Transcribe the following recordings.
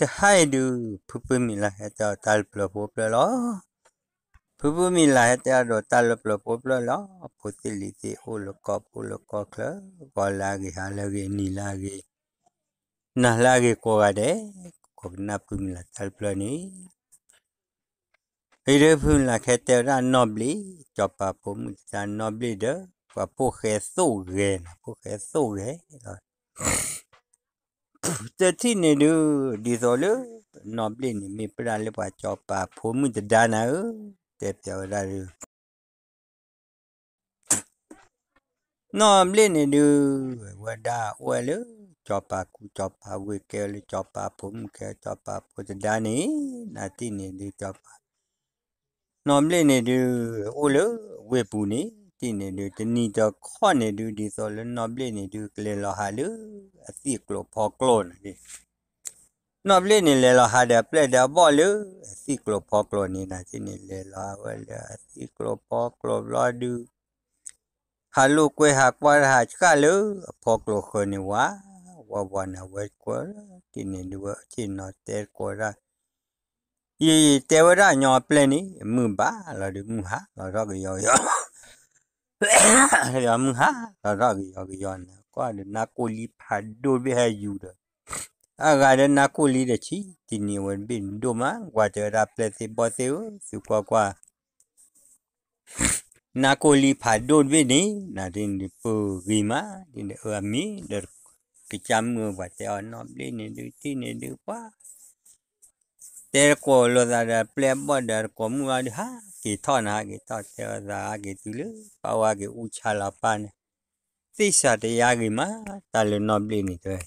တဟါအံၤဒုး ဖုဖုမံၤလၤဟဲတဲအီၤတၢ်လၢပျၢၤဖိပျၢၤလီၤ. ဖုဖုမံၤလၤဟဲတဲအီၤဒီးတၢ်လၢပျၢၤဖိပျၢၤလီၤ. ဖိသ့ၣ်လံၤသ့ၣ် အိၣ်လၢကီၢ်ပူၤလၢကီၢ်ချၢ, ဂီၤလၢအဂ့ၤ ဟါလၢအဂ့ၤ နံၤလၢအဂ့ၤ နၤလၢအဂ့ၤကိးဂၤဒဲး, ကိးကနၣ်ဖုမံၤလၤတၢ်လၢပျၢၤန့ၣ် အံၤဒုးဖုမံၤလၤဟဲတဲဝဲဒၣ်နီၢ်ဘျ့ၣ်, စီၤပၤဖိမုၣ်တဒါနီၢ်ဘျ့ၣ်ဒီး ပှၤဖိၣ်ဃဲသိၣ်ဂဲၤန့ၣ်, ဖိၣ်ဃဲသိၣ်ဂဲၤလီၤ. တထံၣ်န့ၣ်ဒုး ဒ်သိးလၢ နီၢ်ဘျ့ၣ်န့ၣ် မ့ၢ်ပၢဒၣ်လၢပှၤစီၤပၤဖိမုၣ်တဒါနၤဧၢ, တဲပျးဝဲဒၣ်ဒုး နီၢ်ဘျ့ၣ်န့ၣ်ဒုး ဝဲဒၣ်အိၣ်ဝဲလၢ စီၤပၤကူစီၤပၤဝ့ၢ် ကဲဝဲလၢစီၤပၤဖိမုၣ် ကဲစီၤပၤဖိတဒါန့ၣ်, နၤတထံၣ်န့ၣ်ဒုး စီၤပၤ နီၢ်ဘျ့ၣ်န့ၣ်ဒုး အိၣ်လၢဝ့ၢ်ပူၤန့ၣ်, တထံၣ်န့ၣ်ဒုး တနံၤတခီန့ၣ်ဒုး ဒ်သိးလၢနီၢ်ဘျ့ၣ်န့ၣ်ဒုး ကလဲၤလီၤဟးလၢ အသံၣ်ကျိၤဖီကျိၤန့ၣ် နီၢ်ဘျ့ၣ်န့ၣ် လဲၤလီၤဟးဒီးအပျဲၢ်ဒီးအဘီၣ်လၢ အသံၣ်ကျိၤဖီကျိၤန့ၣ် နၤတထံၣ်န့ၣ် လဲၤလီၤဟးဝဲလၢအသံၣ်ကျိၤဖီကျိၤဘျီဒုး ဟးလိာ်ကွဲဟးကွၢ်တၢ်ဟးဆှၣ်လၢအဖီကျိၤဃၢၤန့ၣ်ဝဲ, ဝဲဝဲန့ၣ်ဝဲကွၢ်, တထံၣ်န့ၣ်ဒုး ဝဲဆ့ၣ်နီၤတဲတကိးဒၣ် ယတဲဝဲဒၣ်ညီအပျဲၢ်န့ၣ် မုၢ်ဘၣ်လီၤဒီး မုၢ်ဟါလီၤထီၣ်ကယီကယီ, မုၢ်ဟါလီၤထီၣ်ကယီကယီန့ၣ် ကွၢ်ဒီးနါကိၢ်လံဖးဒိၣ်တဘ့ၣ်ဟဲယူၤဒီး အဂၤဒီးနါကိၢ်လံဒီးဆံး, တနံၤဝဲတဘ့ၣ်န့ၣ်ဒိၣ်မး, ကွၢ်တဲဝဲဒၣ်ပျဲၢ်သ့ၣ်ဘီၣ်သ့ၣ်ဧၢ, သုကွၢ်ကွၢ် နါကိၢ်လံဖးဒိၣ်တဘ့ၣ်န့ၣ် နၤတထံၣ်န့ၣ်ဒုးပဂ့ၤမး, ဒ်န့ၣ်အၢအမ့ၢ်ဒီး ကစၢ်မုၣ်ပှၤတဲအီၤနီၢ်ဘျ့ၣ်န့ၣ်ဒုး တထံၣ်န့ၣ်ဒုးပှၤ တဲတကိးလိာ်သးဒီးပျဲၢ်အဘီၣ်ဒီးတကိးမုၣ်ဘျီဒုး ဟးက့ၤထီၣ်န့ၣ် ဟးက့ၤထီၣ်တဲအီၤသးဟးက့ၤတုၤလၢ ပၢ်ဝဲက့ၤအူဆါလီၤပၢ်န့ၣ်, သ့ၣ်စးတယါဂ့ၤမး, တၢ်လၢနီၢ်ဘျ့ၣ်န့ၣ်တဲဝဲ,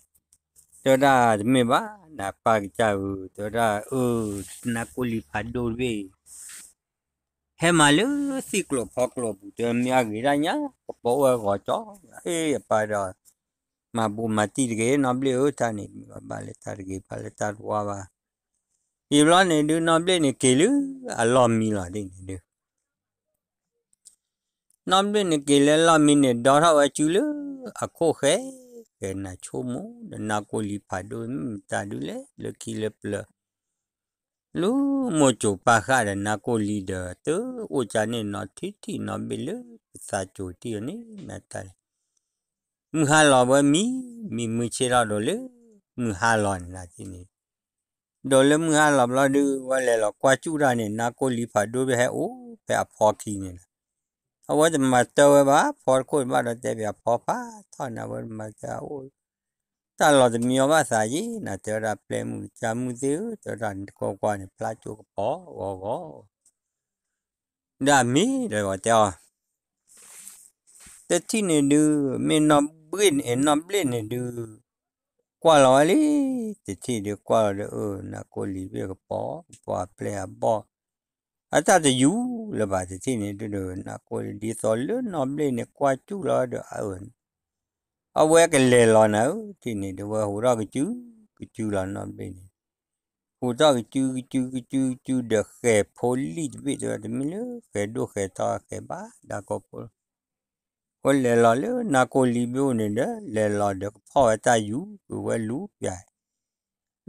တဲဝဲဒၣ်တမ့ၢ်ဘၣ်, နပၢ်ကစၢ်ဧၢ, တဲဝဲဒၣ်အၢ, နါကိၢ်လံဖးဒိၣ်တဘ့ၣ် ဟဲမၤလၢသံၣ်ကျိၤဖီကျိၤပူၤ တဲမ့ၢ်အဂ့ၤဒၣ်ညါ, ကပီၤအိၣ်ဝဲဂီၤကၠီ, အ့ၣ် အပၢ်ဒီး မၤဘူးမၤတံၢ်တဂ့ၤ နီၢ်ဘျ့ၣ်ဧၢ, တၢ်န့ၣ် ဘၣ်လၢတၢ်တဂ့ၤ ဘၣ်လၢတၢ်တဝါဘၣ်. ယံာ်ဘျီန့ၣ်ဒုး နီၢ်ဘျ့ၣ်န့ၣ်က့ၤလၢအလီၢ်မံလီၤ ဒ်န့ၣ်ဒုး နီၢ်ဘျ့ၣ်န့ၣ်က့ၤလၢအလီၢ်မံန့ၣ် ဒီထီၣ်ဝဲစုလၢအခိၣ်ဃဲ, ဃဲနၤဆိကမိၣ်ဒီး နါကိၢ်လံဖးဒိၣ်မ့ၢ်မတၤဒုးလဲၣ် လၢခံလၢပျၢၤ လၢမိၢ်စိၤပၢ်ဃၢ်ဒီး နါကိၢ်လံဒီး တအိၣ်ကၢန့ၣ်နီတထံၣ်နီတဘ့ၣ်လၢပသးစိၤတံၢ်အီၤန့ၣ် နတၢ်လဲၣ်. မုၢ်ဟါလီၤဝဲမံ, မံမုၢ်ဆ့ၣ်ထီၣ်ဒိၣ်လၢ မုၢ်ဟါလီၤန့ၣ်နၤန့ၣ်, ဒိၣ်လၢမုၢ်ဟါလီၤဘျီဒုး ဝဲလဲၤလီၤကွၢ်စူၣ်တၢ်န့ၣ် နါကိၢ်လံဖးဒိၣ်ဒုးဟဲအိၣ်ဖဲအဖီခံန့ၣ်လီၤ. အဝဲတမၤတၢ်ဝဲဘၣ် ဖီတခိၣ်တဘၣ်ဒီး တဲပၠးဖီဖးထီၣ်န့ၣ် အဝဲတမၤတၢ်အိၣ် တၢ်လီၤတမံၤအီၤဘၣ်သးယံၤ နၤတဲဝဲဒၣ်ပျဲၢ်မုၣ်ကစၢ်မုၣ်သ့ၣ်ဧၢ, တဲဝဲဒၣ်နတကွၢ်ကွၢ်န့ၣ် ဖျါကၠိကပီၤဂီၤဂီၤ ဒီးအမ့ၢ်ဒီးတဲအီၤ, တထံၣ်န့ၣ်ဒုး မ့ၢ်နီၢ်ဘျ့ၣ်န့ၣ်ဒုး ကွၢ်လီၤဝဲလံ, တထံၣ်ဒုးကွၢ်လီၤဒီး အၢ နါကိၢ်လံဘ့ၣ်ကပီၤ ကပီၤအပျဲၢ်အဘီၣ် အတၢ်တယူၤလၢၤဘၣ် တထံၣ်န့ၣ်ဒုး နါကိၢ်လံ ဒ်သိးလၢနီၢ်ဘျ့ၣ်န့ၣ်ကွၢ်စူၣ်လီၤဒီး အဝဲကလဲၤလီၤနၤဧၢ, တထံၣ်န့ၣ်ဒုး ဝဲဟူးထီၣ်ကစု ကစုလီၤနီၢ်ဘျ့ၣ်န့ၣ် ဟူးထီၣ်ကစုကစုကစုကစုဒီးဃဲၤဖိလံၣ်တဘ့ၣ်တဲဝဲ တမ့ၢ်လၢဃဲၤဒိၣ်ဃဲၤထီဃဲၤဘၣ် ဒၣ်ကိၢ်ဖိ ဝဲလဲၤလီၤလၢနါကိၢ်လံဘ့ၣ်အိၣ်န့ၣ်ဒီး လဲၤလီၤဒီးကဖီၣ်ဝဲတၢ်ယူၤ ဝဲလူၤပၠး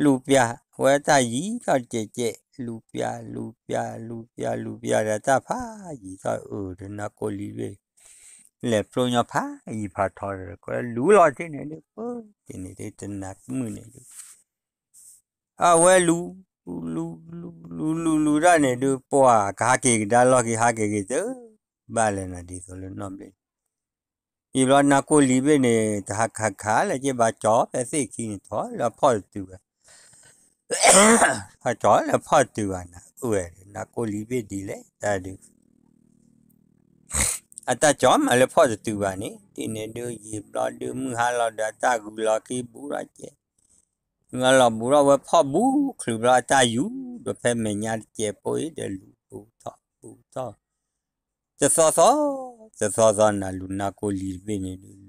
လူၤပၠးဝဲတၢ်ယံၤထီၣ်ကဲးကဲး လူၤပၠး လူၤပၠး လူၤပၠး လူၤပၠးဒီးတၢ်ဖးယံၤထီၣ်အၢ ဒီးနါကိၢ်လံဘ့ၣ် လဲၤဖျိညီဖးယံၤဖးထီဒီး ကလူၤလီၤတထံၣ်န့ၣ်ဒုး ပၢ်တထံၣ်န့ၣ်ဒုး တနၤကမုၣ်န့ၣ်ဒုး အဝဲလူၤ လူၤ လူၤ လူၤ လူၤ လူၤတၢ်န့ၣ်ဒုး ပှၤကဟးက့ၤကဒါလီၢ်ခံ ဟးက့ၤက့ၤတဘၣ်လၢၤနၤ ဒ်သိးလၢနီၢ်ဘျ့ၣ် ယံာ်ဘျီနါကိၢ်လံဘ့ၣ်န့ၣ် တဟးခးခးလၢက့ၤဘၣ်ကၠီဖဲသ့ၣ်ခံန့ၣ် ထီၣ်လၢအဖီၣ်တတုၤဘၣ် ဟးကၠီလၢအဖီၣ်တတုၤဘၣ်နၤ အၢဝဲ နါကိၢ်လံဘ့ၣ်ဒ်လဲၣ်တၢ်ဒုး အတၢ်ကၠီမးလၢဖီၣ်တတုၤဘၣ်န့ၣ် ဒ်န့ၣ်ဒုး ယံာ်ဘျီဒုး မုၢ်ဟါလီၤဒီးအတၢ်ဂုၤလီၤခံဘူးထီၣ်ကဲး မုၢ်ဟါလီၤဘူးထီၣ်ဝဲဖီၣ်ဘူးချုးဘျီအတၢ်ယူၤ ဒီးဖဲမဲာ်ညါတကဲးဖိအံၤဒီးလူၤဘူးထီၣ်ဘူးထီၣ် တသီသီ တသီသီနၤ လူၤနါကိၢ်လံတဘ့ၣ်န့ၣ်ဒုး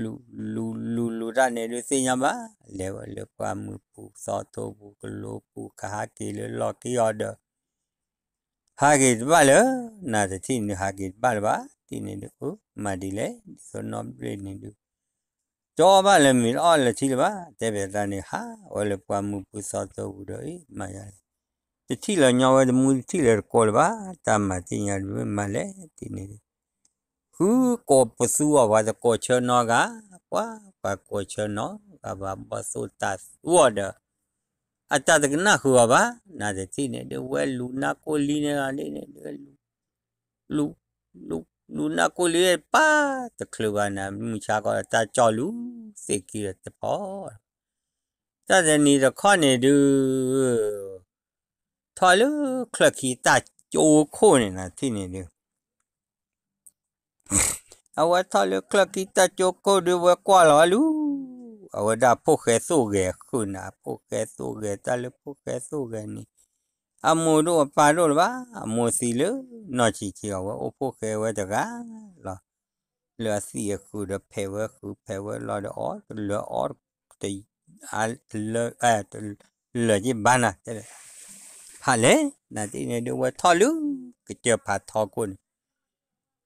လူၤ လူၤ လူၤ လူၤတၢ်န့ၣ်ဒုးသ့ၣ်ညါဘၣ် လဲၤဝဲလၢပှၢ်မုၢ်ပူၤ သီထိပူၤ ကလိပူၤ ကဟးက့ၤလၢလီၢ်ခံအီၤဒီး ဟးက့ၤတဘၣ်လၢၤ နၤတထံၣ်န့ၣ်ဒုး ဟးက့ၤတဘၣ်လၢၤဘၣ် တထံၣ်န့ၣ်ဒုး အၢ မၤဒ်လဲၣ် ဒ်သိးနီၢ်ဘျ့ၣ်န့ၣ်ဒုး တအီၣ်ဘၣ်လၢၤမ့ၤ တအီၣ်လၢၤထံလၢၤဘၣ်, တဲဘၣ်တၢ်န့ၣ် ဟးဝဲလၢပှၢ်မုၢ်ပူၤသီသီပူၤဒီး အ့ မၤယၤလဲၣ်, တထံၣ်လၢၤညီဝဲတမူ တထံၣ်လၢၤတကိးလၢၤဘၣ်, တၢ်မၤသ့ၣ်ညါတမ့ၢ်မၤလဲၣ် တထံၣ်န့ၣ်ဒုး ဃုကိးပသူအီၤ ပှၤတကိးဆၢနီတဂၤ, ပှၤ ပှၤကိးဆၢနီတဂၤဘၣ် ဘီၣ်သိၣ်တၤသူအီၤဒီး အတၢ်တကနၣ်ဃုာ်အီၤဘၣ်, နတထံၣ်န့ၣ်ဒုး ဝဲလူၤနါကိၢ်လံန့ၣ်လီၤန့ၣ်ဒုး လူၤ လူၤ လူၤနါကိၢ်လံပၢ်တချုးဘၣ်န့ၣ် မုၢ်ဆါခီဒီးတၢ်ကၠီလူၤသ့ၣ်က့ၤဒီးတဖီ တၢ်တနံၤတခီန့ၣ်ဒုး ထီၣ်လၢချၢၣ်ခံတၢ်ကၠိခိၣ်န့ၣ် နထံၣ်န့ၣ်ဒုး အဝဲထီၣ်လၢချၢၣ်ခံတၢ်ကၠိခိၣ်ဒုး ဝဲကွၢ်လီၤလူၤ အဝဲဒၣ်ဖိၣ်ဃဲသိၣ်ဂဲၤဃုာ်န့ၣ် ဖိၣ်ဃဲသိၣ်ဂဲၤတၢ်လၢဖိၣ်ဃဲသိၣ်ဂဲၤန့ၣ် အမိၢ်ဒိၣ်အပၢ်ဒိၣ်လၢၤဘၣ်, အမိၢ်သံလၢနီၢ်ဆံးဆံး အဝဲအိၣ်ဖိၣ်ဃဲဝဲတဂၤလီၤ. လၢအသံၣ်အဃုာ်ဒီးဖဲးဝဲဃုာ် ဖဲးဝဲလီၤဒီးအီၣ်တလၢအီၣ် တလၢ တလၢက့ၤဘၣ်နၤ တဲဝဲ ဖးလဲၣ် နတထံၣ်န့ၣ်ဒုး ဝဲထီၣ်လၢ ကစၢၢ်ဖးထီခိၣ်န့ၣ်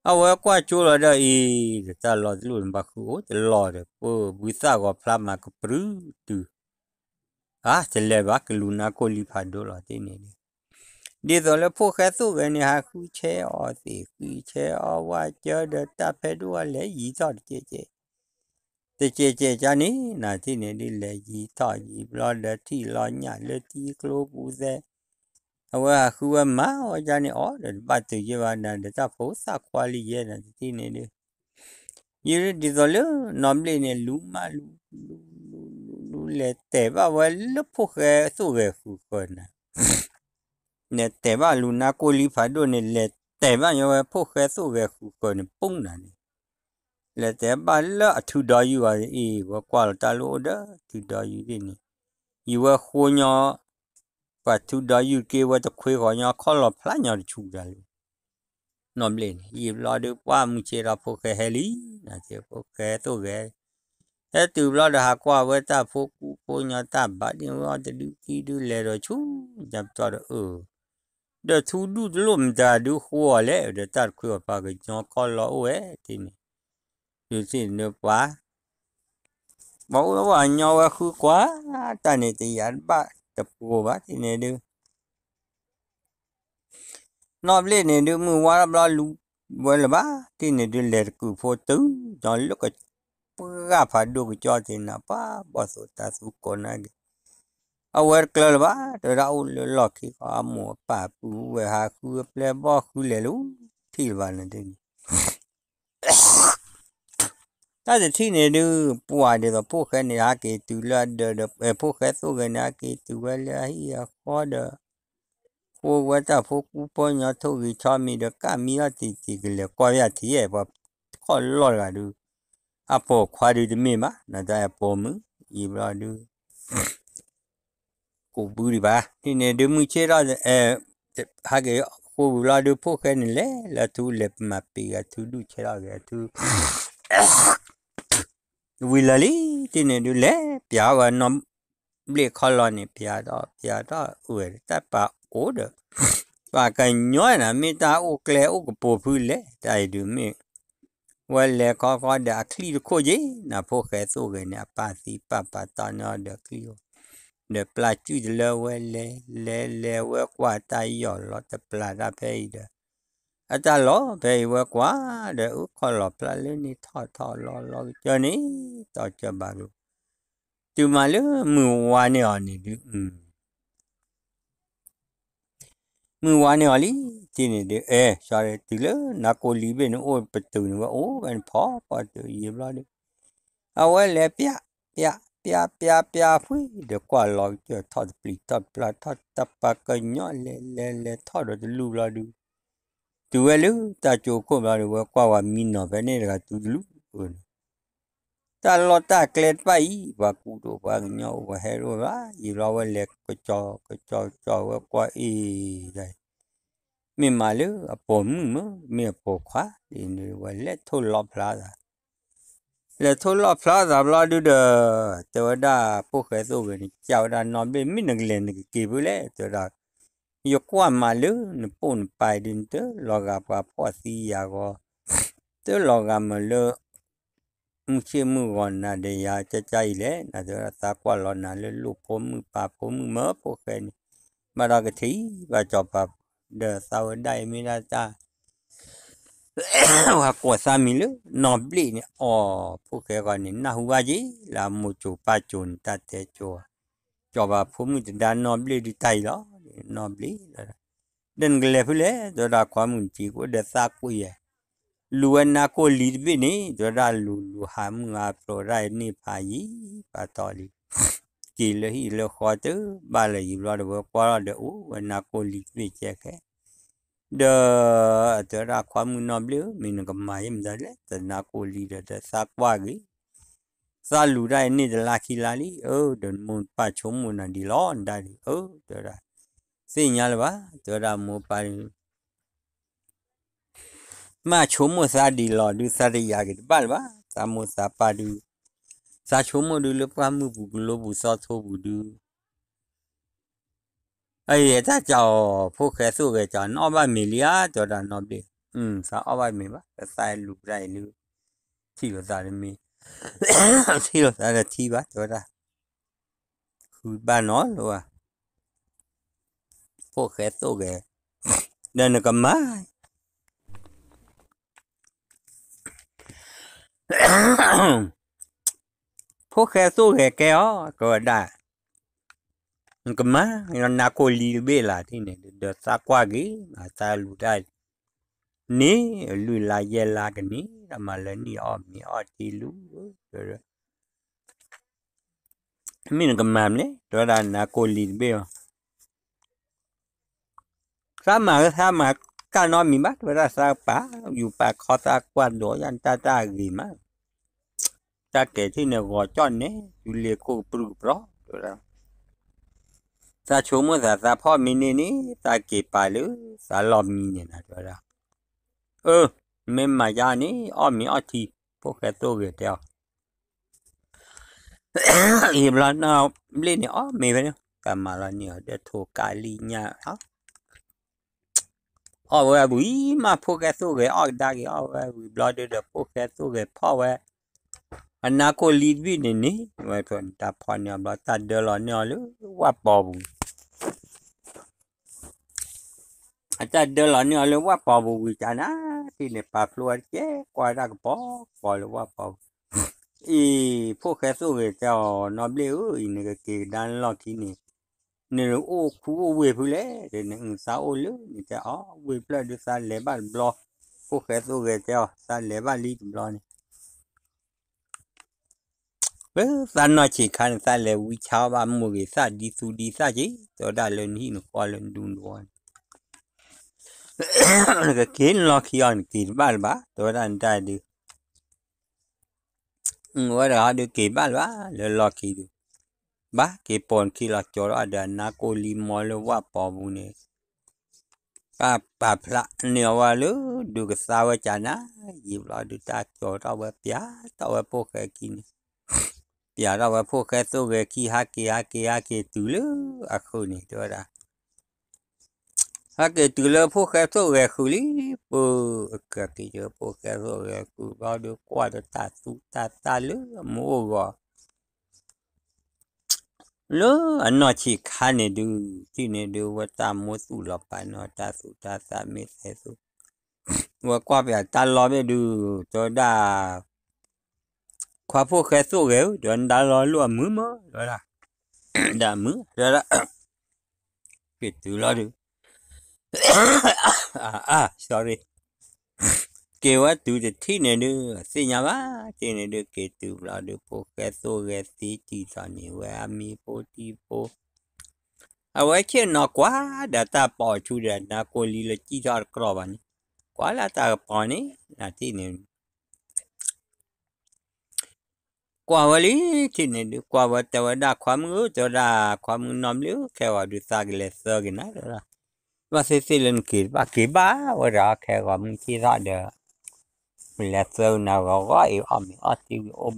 အဝဲကွၢ်ကၠိလီၤဒီးအံၤ တၢ်လီၤတလိၣ်န့ၣ် ဘၣ်ဃုာ်အိၣ်တလီၤဒီး ပၢ်ဘုသၣ်ဂီၤဖျါမၤကပြုၢ်တုၤ အါ တလဲၤဘၣ် ကလူၤနါကိၢ်လံဖးဒိၣ်လီၤတ့ၢ်န့ၣ်ဒုး ဒ်သိးလၢဖိၣ်ဃဲသိၣ်ဂဲၤန့ၣ် ဟးဃုဆဲးအီၤသ့ၣ် ဃုဆဲးအီၤဝဲကၢဒီးတၢ်ဖဲဒိၣ်ဝဲလဲၤယံၤထီၣ်တကဲးကဲး တကဲးကဲးကန့ၣ် နတထံၣ်န့ၣ်ဒုး လဲၤယံၤထီၣ်ယံၤဘျီဒီးထံၣ်လီၤညၣ်လၢထံကျိပူၤသဲ အဝဲဟးဃုဝဲမၤဝဲကန့ၣ်အီၤဒီး တဘၣ်တုၤယဲဘၣ်နၤ ဒီးတၢ်ဖိသၣ်ခွါလံယဲ နတထံၣ်န့ၣ်ဒုး ယဒ်သိးလၢနီၢ်ဘျ့ၣ်န့ၣ် လူၤမးလူၤ လူၤ လူၤ လူၤ လူၤ လဲၤတဲာ်ဘၣ်ဝဲလၢဖိၣ်ဃဲသိၣ်ဂဲၤဃုာ်ဃၢၤနၤ လဲၤတဲာ်ဘၣ်လူၤနါကိၢ်လံဖးဒိၣ်န့ၣ် လဲၤတဲာ်ဘၣ်ညီဝဲဖိၣ်ဃဲသိၣ်ဂဲၤဃုာ်ဃၢၤန့ၣ် ပူၤနၤန့ၣ် လဲၤတဲာ်ဘၣ်လၢအထုးဒီးယုၢ်အီၤအံၤ ဝဲကွၢ်လီၤတၢ်လၢအိၣ်ဒီးထုးဒီးယုၢ်သ့ၣ်န့ၣ် ယဝဲဃိညီ ပှၤထုးဒီးယုၢ်က့ၤဝဲတခွ့ဃီညီခီၣ်လီၤဖျါညီတဆူၣ်တၢ်လၢ နီၢ်ဘျ့ၣ်န့ၣ် ယံာ်ဘျီဒုးပှၢ်မုၢ်ဆ့ၣ်ထီၣ်ဖိၣ်ဃဲဟဲလံ နၤ ဖိၣ်ဃဲသိၣ်ဂဲၤ ဟဲတုၤဘျီဒီးဟးကွၢ်ဝဲတၢ်ဖိကူဖိညီတၢ်ဘၣ်ဒ်ဝဲအီၤတဒုခံဒု လဲၤဒီးဆူညါပတီၢ်ဒီးအၢ ဒီးထူဒူၣ်တလိၣ်မတၤဒုဃိအီၤလဲၣ် ဒီးတၢ်တခွ့အီၤပှၤကညီခီၣ်လီၤအိၣ်ဝဲတ့ၢ်န့ၣ် ဒုးသ့ၣ်န့ၣ်ပှၤ ပှၤအိၣ်ဝဲညီဝဲဃုကွၢ် တၢ်န့ၣ်တယာ်ဘၣ်တပှိၤဘၣ်တ့ၢ်န့ၣ်ဒုး နီၢ်ဘျ့ၣ်န့ၣ်ဒုး မုၢ်ဝါဘျီလူၤဝဲလၢၤဘၣ် တ့ၢ်န့ၣ်ဒုး လဲၤတကုာ်ဖိတုၤ ဒီးလၢကပှၢ်ဖးဒိၣ်ကကၠီတ့ၢ်နၤ ပှၤဘီၣ်သိၣ်တၤသူကိးနၤက့ၤ အဝဲတကျၢၤလၢၤဘၣ် တဲဝဲဒၣ်အိၣ်လၢလီၢ်ခံဃီ အမိၢ်အပၢ်ပုၢ်ဝဲၢ်ဟးဃုပျဲၢ်ဘီၣ်ဃုလဲၤလၢထံၣ်လၢၤဘၣ်န့ၣ်ဒုး တၢ်တထံၣ်န့ၣ်ဒုး ပှၤဒ်သိးဖိၣ်ဃဲန့ၣ် ဟးက့ၤတုၤလၢအဒၢးဒီး ဖိၣ်ဃဲသိၣ်ဂဲၤန့ၣ် ဟးက့ၤတုၤဝဲလၢအဟံၣ်အဃီဒီး ဃိဝဲတၢ်ဖိကူဖိညီထိၣ်ဂံၢ်ဆီမံၤဒီး ကၣ်မံလီၤတံၢ်တံၢ်ကလဲၤကွၢ်ဖဲအထံၣ် ပှၤခီၣ်လီၢ်တဂၤဒုး အပိာ်ခွါဒုးတမ့ၢ်ဘၣ် နတၢ်အပိာ်မုၣ် ယံာ်ဘျီဒုး ကိးဘုဒံးဘၣ် ဒ်န့ၣ်ဒုးမုၢ်ဆ့ၣ်ထီၣ် ဟဲက့ၤဃိဝံၤဘျီဒုး ဖိၣ်ဃဲန့ၣ်လဲၤလၢအထူလဲၤမၤပံာ်ဂၤထူဒူၣ်ဆဲးထီၣ်ဂ့ၤအထူ ဝံၤလၢာ်လံ ဒ်န့ၣ်ဒုးလဲၤပျးဝဲနီၢ်ဘျ့ၣ်ခီလီၤန့ၣ် ပျးထီၣ်ပျးထီၣ်ဝဲတၢ်ပာ်အိၣ်ဒီး ပှၤကညီနၤ မ့ၢ်တၢ်အိၣ်ကျဲအိၣ်ကပိာ်ဖုလဲၣ် တၢ်အံၤဒုးမ့ၢ် ဝဲလဲၤခီခီဒီးအချံၣ်တခိၣ်ယ့ၣ် နဖိၣ်ဃဲသိၣ်ဂဲၤန့ၣ် အပၢ်သံပာ်ပာ်တီန့ၢ်အီၤဒီးချံၣ်အိၣ် ဒီးပျၢ်ကုၢ်တလၢဝဲလဲၤ လဲၤလဲၤဝဲကွၢ်တၢ်ယီၢ်လီၤတပျၢ်တၢ်ဖဲအံၤဒီး အတၢ်လီၤဖဲအံၤဝဲကွၢ်ဒီး အုၣ်ခီၣ်လီၤဖျါလၢန့ၣ်ထီၣ်ထီၣ်လီၤလီၤကစၢၢ်န့ၣ် တီၢ်ကၢၢ်ဘၣ်ကလူး တုၤမးလၢမုၢ်ဝါန့ၢ်အီၤန့ၣ်ဒုး မုၢ်ဝါန့ၢ်အီၤလံ တ့ၢ်န့ၣ်ဒုး အဲ sorry တုၤလၢနါကိၢ်လံဘ့ၣ်န့ၣ် အိၣ်ပတုာ်န့ၣ် ဝဲအိၣ်ဝဲန့ၣ်ဖီဖီတုၤယံာ်ဘျီဒုး အဝဲလဲၤပျး ပျး ပျး ပျး ပျး ဖှံဒီးကွၢ်လီၤကစၢၢ်ထီၣ်တပျံၤ ထီၣ်တပျၢ် ထီၣ်တပာ်ကညီလဲၤလဲၤလဲၤထီၣ်ဒီးတလူၢ်ဘျီဒုး တုၤဝဲလၢတၢ်ကၠိခိၣ်ဘျီဒုး ဝဲကွၢ်ဝဲမံနီၤဖဲန့ၣ်တဂၤတုၤတလူၢ်န့ၣ် တၢ်လီၢ်တၢ်ကျဲတဖၣ်အံၤ ပှၤကူတအိၣ်ပှၤကညီအိၣ်ပှၤဟဲတအိၣ်ဘၣ် ယံာ်ဘျီဝဲလဲၤကစီၤကစီၤကစီၤဝဲကွၢ်အံၤ မ့ၢ်မးလၢအပိာ်မုၣ်မ့ၢ် မ့ၢ်အပိာ်ခွါ ဒ်န့ၣ်ဝဲလဲၤထိၣ်လီၤဖျါသး လဲၤထိၣ်လီၤဖျါသးဘျီဒုးဒီး တဲဝဲဒၣ်ဖိၣ်ဃဲသိၣ်ဂဲၤန့ၣ် ကးဝဲဒၣ်နီၢ်ဘျ့ၣ် မ့ၢ်နကလဲၤနကက့ၤဖဲလဲၣ် တဲဝဲဒၣ် ယကွၢ်မးလၢနပိာ်နပၤဒုး နတလီၤဂာ်ပှၤဖှီၣ်သံယာ်ဂီၤ တလီၤဂာ်မးလၢ မုၢ်ဆ့ၣ်မုၢ်ဂီၤနၤဒီးယၤ ကၢ်ကၢ်အံၤလဲၣ် နၤတဲဝဲဒၣ် သးကွၢ်လီၤနၤလၢလိၣ်ဖိမုၣ်ပၢ်ဖိမုၣ်မၢဖိၣ်ဃဲန့ၣ်, ဘၣ်ဒီးကထံၣ်ဘၣ်စီၤပၤ ဒီးသးဝဲဒၣ်အံၤမ့ၢ်ဒၣ်တၢ် ပှၤကိးသးမံၤလၢနီၢ်ဘျ့ၣ်န့ၣ်အီၤ, ဖိၣ်ဃဲဃီန့ၣ် နၢ်ဟူဘၣ်က့ၤ လၢအမိၢ်ကိၤပၢ်ကိၤန့ၣ် တၢ်တဲကိၤဧါ, စီၤပၤဖိမုၣ်တဒါနီၢ်ဘျ့ၣ်ဒုးတၢ်အံၤလီၤ, နီၢ်ဘျ့ၣ်, ဒီးနကလဲၤဖဲလဲၣ် တဲဝဲဒၣ် ခွါမုၣ်နက့ၤ ကအိၣ်ဒီးသးကွံာ်ယဲၢ်, လူၤဝဲနါကိၢ်လံၤတဘ့ၣ်န့ၣ် တဲဝဲဒၣ်လူၤလူၤဟးမုၢ်ဟးဖျိးဒၣ်အန့ၣ်ဖးယံၤဖးထီလံ က့ၤလၢဟံၣ်လၢဃီတဘၣ်လၢၤ ယံၤဘျီဒီးဝဲကွၢ်လီၤဒီး အိၣ်ဝဲနါကိၢ်လံၤတဘ့ၣ်ကဲခဲ, ဒီးအတဲဝဲဒၣ် ခွါမုၣ်နီၢ်ဘျ့ၣ်ဧၢ မ့ၢ်နကမၤယဲၢ်မတၤလဲၣ် တနါကိၢ်လံၤဒီး ဒီးသးကွၢ်ဂ့ၤ, သးလူၤဒၣ်အန့ၣ်တလါခံလါလံ, အၢ ဒီးနမိၢ်နပၢ်ဆိကမိၣ်နၤဒ်လီၤ နဒၣ်ဒုး, အၢ တဲဝဲဒၣ်, သ့ၣ်ညါလၢၤဘၣ် တဲဝဲဒၣ် မိၢ်ပၢ် မ့ၢ်ဆိကမိၣ်သးဒ်လီၤဒုး သးတယာ်က့ၤတဘၣ်လၢၤဘၣ်, သးမိၢ်သးပၢ်ဒုး, သးဆိကမိၣ်ဒုးလၢပှၢ်မုၢ်ပူၤကလိပူၤသီထိပူၤဒုး, အအံၤတၢ်ကၠီအီၤ ဖိၣ်ဃဲသိၣ်ဂဲၤကၠီ နအီၣ်ဘၣ်မ့ၤလံဧါ တဲဝဲဒၣ်နီၢ်ဘျ့ၣ်, သးအီၣ်ဘၣ်မ့ၤဘၣ် သးလူၤဒၣ်အံၤလၢ ထံၣ်လိာ်သးတမ့ၢ်, ထံၣ်လိာ်သးတထံၣ်ဘၣ် တဲဝဲဒၣ်, ဃုဘၣ်နီၤလၢၤဘၣ်, ဖိၣ်ဃဲသိၣ်ဂဲၤ, ဒီးနကမၤ ဖိၣ်ဃဲသိၣ်ဂဲၤကဲအီၤ ကဝဲဒၣ်, နကမၤ နါကိၢ်လံၤတဘ့ၣ်လၢ်ထံၣ်န့ၣ် ဒီးသးကွၢ်က့ၤ သးလူၤတၢ် န့ၣ် လွံၢ်လါယဲၢ်လါကန့ၣ် ဒီးမၤလၢနံၣ်အီၣ်မ့ၤအီၣ်ထံလူၤ, မ့ၢ်နကမၤမလဲၣ် တဲဝဲဒၣ်နါကိၢ်လံၤတဘ့ၣ်အီၤ သးမၤသးမၤကၢ်နီတမံၤဘၣ် တဲဝဲဒၣ်သးပာ်ယူၤပာ်ခီသးကွၢ်ဒိးယၢ်တၢ်တၢ်အဂ့ၤမး, တၢ်ကဲၤထံၣ်န့ၣ်ဂီၤကၠီၣ်နဲ ယူၤလ့ၤခိၣ်ကပြုၢ်ကပြီၤ တဲဝဲဒၣ်, သးဆိကမိၣ်သးသးဖီၣ်မံန့ၢ်န့ၣ် သးက့ၤပာ်လၢသးလီၢ်မံန့ၣ်နၤ တဲဝဲဒၣ်, အၢ မ့ၢ်မၤယါန့ၣ် အီၣ်မ့ၤအီၣ်ထံ ဖိၣ်ဃဲသိၣ်ဂဲၤတဲအီၤ ယံၤဘျီနီၢ်ဘျ့ၣ်န့ၣ် အီၣ်မ့ၤဝဲန့ၣ် တၢ်မၤလီၤန့ၢ်အီၤ ဒီးထိၣ်ကးလံၣ်ညၣ်လီၤ, အီၣ်ဝဲဝံၤမး ဖိၣ်ဃဲသိၣ်ဂဲၤအီၣ်ကဒါက့ၤ အီၣ်ဝဲဝံၤဘျီဒုးဒီး ဖိၣ်ဃဲသိၣ်ဂဲၤဖီၣ်ဝဲ အနါကိၢ်လံၤတဘ့ၣ်န့ၣ်န့ၣ် ဝဲဖဲတၢ်ဖီၣ်န့ၢ်အီၤဘျီ တၢ်ဒၢလီၤန့ၢ်အီၤလၢဝၣ်ပီၤပူၤ အတၢ်ဒၢလီၤန့ၢ်အီၤလၢဝၣ်ပီၤပူၤဝံၤကနၤ ထံၣ်န့ၣ် ပာ်ဖျိဝဲတကဲ ကွၢ်ဝဲဒၣ်ကပီၤကပီၤလၢဝၣ်ပီၤပူၤ, အံၤ ဖိၣ်ဃဲသိၣ်ဂဲၤတဲအီၤ နီၢ်ဘျ့ၣ်ဧၢ အံၤနကက့ၤကဒါလီၢ်ခံန့ၣ် နအိၣ်ခူအိၣ်ဝ့ၢ်ဖုလဲၣ် တဲန့ၣ် သးအိၣ်လၢန့ၣ်တဲအီၤ ဝ့ၢ်ဖျၢၣ်ဒုးသးလဲၤဘၣ်တဘျီ, ဖိၣ်ဃဲသိၣ်ဂဲၤတဲအီၤ သးလဲၤဘၣ်လံတဘျီန့ၣ် လၢသးနီၢ်ဆံးခါန့ၣ် သးလဲၤဝံဆါအီၣ်ဘၣ်မိၢ်ဂ့ၤသၣ်ဒ်သူဒ်သၣ်က့ၤ တဲဝဲဒၣ်လၢနဟံၣ်နဃီလၢနဒူနဝီန့ၣ်, နကက့ၤနလီၢ်ခံအီၤ နက့ၤတဘၣ်လၢၤဘၣ် တဲဝဲဒၣ်နတၢ်ဒုး အဝဲတဂၤဒုးက့ၤဘၣ်လၢၤဘၣ် လၢလီၢ်ခံဒုး, ဘၣ်က့ၤပိာ်နခံလီၤကၠီၤထီၣ်ဒီးအနါကိၢ်လံၤမီၤလၢဝၣ်ပီၤပူၤန့ၣ်, ပာ်ဖျါန့ၢ်အဝဲလၢ ဒုးကသါဝဲကနၤ, ယံာ်ဘျီဒုးတၢ်ကၠီၤထီၣ်ဝဲ ပျးထီၣ်ဝဲဖိၣ်ဃဲခံန့ၣ်, ပျးထီၣ်ဝဲဖိၣ်ဃဲသိၣ်ဂဲၤခံ ဟးက့ၤ ဟးက့ၤ ဟးက့ၤတုၤလၢအဃုာ်န့ၣ် တဲဝဲဒၣ် ဟဲက့ၤတုၤလၢဖိၣ်ဃဲသိၣ်ဂဲၤဃုာ်လံ, ပကက့ၤဖိၣ်ဃဲသိၣ်ဂဲၤဃုာ်ဘျီဒီး ကွၢ်ဒီးတၢ်သူတၢ်သၣ်လၢအမိၢ်အိၣ်ဂီၢ်, လၢအနီၢ်ဆံးခါန့ၣ်ဒုး ထံၣ်န့ၣ်ဒုး ဝဲတၢ်မိၢ်သူၣ်လီၤပာ်န့ၢ်တၢ်သူတၢ်သၣ်မ့ၢ်သဲသူ, ဝဲကွၢ်ပျးတၢ်လီၢ်ဘ့ၣ်ဒုး တဲဝဲဒၣ် ခွါဖိၣ်ဃဲသိၣ်ဂဲၤဧၢ, ဒီးနဒါလီၤလိၣ်အမုာ်မး, တဲဝဲဒၣ်, ဒီးအမုာ်, တဲဝဲဒၣ်, က့ၤတုၤလီၤဒုး, sorry, က့ၤဝဲတုၤတထံၣ်န့ၣ်ဒုး သ့ၣ်ညါဘၣ်, ထံၣ်န့ၣ်ဒုး က့ၤတုၤဘျီဒုး ဖိၣ်ဃဲသိၣ်ဂဲၤသံတံၢ်ထီၣ်န့ၣ် ဝဲအမံၤဖိထံဖိ, အဝဲဆ့ၣ်နီၤကွၢ်ဒီးတၢ်ပိာ်ဆူဒီး နါကိၢ်လံၤလၢစံၣ်ထီၣ်တကြီဘၣ်န့ၣ်, ကွၢ်လၢတၢ်ကပီၤန့ၣ် နထံၣ်န့ၣ် ကွၢ်ဝဲလံ, ထံၣ်န့ၣ်ဒုး ကွၢ်ဝဲတဲဝဲဒၣ် ခွါမုၣ်ဧၢ, တဲဝဲဒၣ် ခွါမုၣ်နီၢ်ဘျ့ၣ်ဧၢ, ခဲဂီၤဒုးသးကလဲၤသၢက့ၤနၤ တဲဝဲဒၣ်, ဘၣ်သ့ၣ်သ့ၣ်လၢနက့ၤတဘၣ် က့ၤဘၣ်ဝဲဒၣ် ခဲဂီၤမုၢ်ဆ့ၣ်ထီၣ်ဒီး ပလဲၤသၢက့ၤနၤဂီၤဂီၤအံၤ အီၣ်မ့ၤအီၣ်ထံ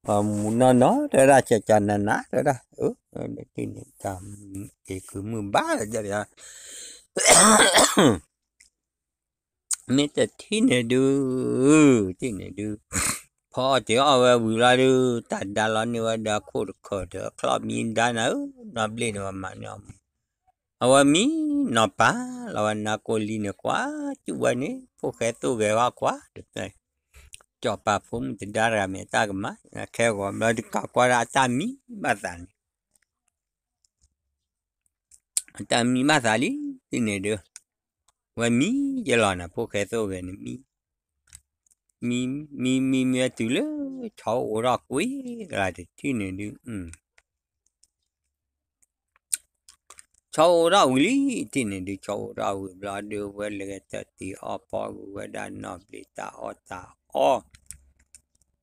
ဝံၤအိၣ် မူနီၢ်နီၢ် တဲဝဲဒၣ် ကကနန တဲဝဲဒၣ်, အၢ ဒ်န့ၣ် တၢ်က့ၤကုၤမုၢ်ဘၣ်လၢယၤ ယၤ ယၤ မ့ၢ်တထံၣ်န့ၣ်ဒုး, ထံၣ်န့ၣ်ဒုး, ဖီအီၣ်တ့ၢ်အီၣ်ဝဲဝံၤလီၤဒုး တၢ်ဒါလီၤန့ၢ်ဝဲဒီးခိၣ်တခၢၣ်ဒီး ချီၣ်မံဒါနၤဧၢ, နီၢ်ဘျ့ၣ်န့ၣ် ပှၤမၤန့ၢ်အီၤမူ, အဝဲမံနီၤပာ်လီၤဝဲနါကိၢ်လံန့ၣ် ကွၢ်စူၣ်ဝဲန့ၣ် ဖိၣ်ဃဲသိၣ်ဂဲၤဟီၣ်ကွၢ်တဖျၢၣ်, ကၠီၤပာ်ဖိမုၣ်တဒါတဂၤမ့ၢ်အတၢ်ကမၣ်, ခဲဂီၤဘျီဒုး ကးကွၢ်ဒၣ်အတၢ်မံဘၣ်သးန့ၣ် အတၢ်မံဘၣ်သးလံ, ထံၣ်န့ၣ်ဒုး, ဝဲမံယလီၤနၤ ဖိၣ်ဃဲသိၣ်ဂဲၤန့ၣ်မံ, မံ မံ မံ မံဝဲတုၤလၢ ဆီအိၣ်ထီၣ်ကွံာ်ကလါတထံၣ်န့ၣ်ဒုး, ဆီအိၣ်ထီၣ်ဝံၤလံ, ထံၣ်န့ၣ်ဒုး ဆီအိၣ်ထီၣ်ဝံၤဘျီဒုး ဝဲလဲၤတၢ်တ့ၢ်အီၣ်ဖီဂုာ်ဝဲဒၣ်နီၢ်ဘျ့ၣ်တၢ်အီၣ်တၢ်အီ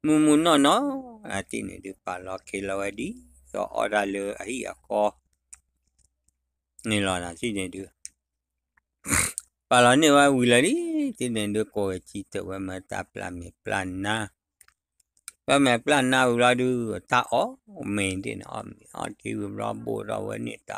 မုၢ်မုၢ်နီၢ်နီၢ်, အထံၣ်န့ၣ်ဒုး ပာ်လီၤခ့လီၤဝဲဒ်သိးအီၣ်တၢ်လၢအဟံၣ်အဃီန့ၣ်လီၤနၤ, ထံၣ်န့ၣ်ဒုး ပာ်လီၤန့ၢ်ဝဲဝံၤလၢာ်လံ, ထံၣ်န့ၣ်ဒုး ကိးဝဲဆံတၢၢ်ဝဲမၤတၢ်ပျၢ်မဲာ်ပျၢ်နါ, ပျၢ်မဲာ်ပျၢ်နါဝံၤလီၤဒုး တၢ်အီၣ်မဲာ်ဒ်န့ၣ် အီၣ်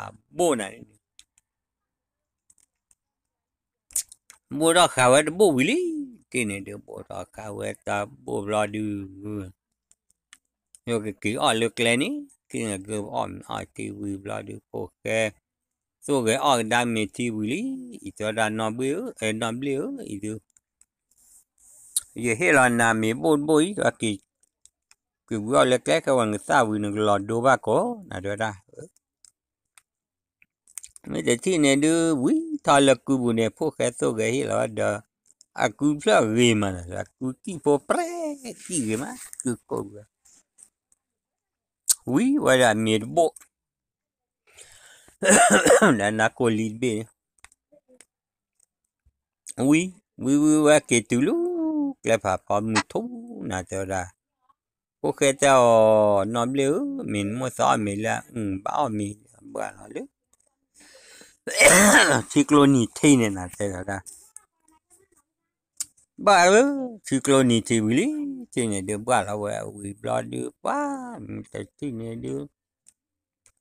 မဲာ်အီၣ်ထံဝံၤဘျီ ဘိၣ်ထီၣ်ဝဲန့ၢ်တၢ်ဘိၣ်နၤန့ၣ် ဘိၣ်ထီၣ်ဃာ်ဝဲတဘိၣ်ဝံၤလံ, ထံၣ်န့ၣ်ဒုး ဘိၣ်ထီၣ်ဃာ်ဝဲတၢ်ဘိၣ်ဘျီဒုး ယကက့ၤအီၣ်လၢကျဲန့ၣ်, ထံၣ်န့ၣ်ဒုး အီၣ်မဲာ်အီၣ်ထံဝံၤဘျီဒုး ဖိၣ်ဃဲသိၣ်ဂဲၤအီၣ်ကဒါမဲာ်ထံဝံၤလံ, အံၤတဲဝဲဒၣ်နီၢ်ဘျ့ၣ်ဧၢ, နီၢ်ဘျ့ၣ်ဧၢ, အံၤဒုး ယဟ့ၣ်လီၤနၤမ့ၤဘိၣ်တဘိၣ်အံၤ, က့ၤဝံၤအီၣ်လၢကျဲ ခဲဝဲနကသၣ်ဝံၤ နကလီၤဒိဘၣ်ကိးနၤ တဲဝဲဒၣ် မ့ၢ်တထံၣ်န့ၣ်ဒုး ဝံၤထီၣ်လၢကုပူၤန့ၣ် ဖိၣ်ဃဲသိၣ်ဂဲၤဟ့ၣ်လီၤဝဲဒီး အကုဖျၢၣ်ဂ့ၤမးနီၤ, အကုကံၢ်ဖိပြဲၢ်ကံၢ်ဂ့ၤမး ကုကိးဝဲ, ဝံၤဝဲဒၣ်မ့ၤတဘိၣ် ဒီးနါကိၢ်လံတဘ့ၣ်န့ၣ် ဝံၤ ဝံၤဝံၤဝဲက့ၤတုၤလၢ ကျဲဖးဖီမုၢ်ထူၣ်နၤ တဲဝဲဒၣ်, ဖိၣ်ဃဲတဲအီၤ နီၢ်ဘျ့ၣ်ဧၢ, မ့ၢ်နမိၣ်သးအီၣ်မ့ၤလၢ ဘၣ်အီၣ်မ့ၤဘၣ်လီၤလၢ ထံကျိနံၤထံးန့ၣ်နၤ တဲဝဲဒၣ် ဘၣ်ဧၢ, ထံကျိနံၤထံးဝံၤလံ, ထံန့ၣ်ဒုးဘၣ်လီၤဝဲဝံၤဘျီဒုး ပှၤမ့ၢ်တထံၣ်န့ၣ်ဒုး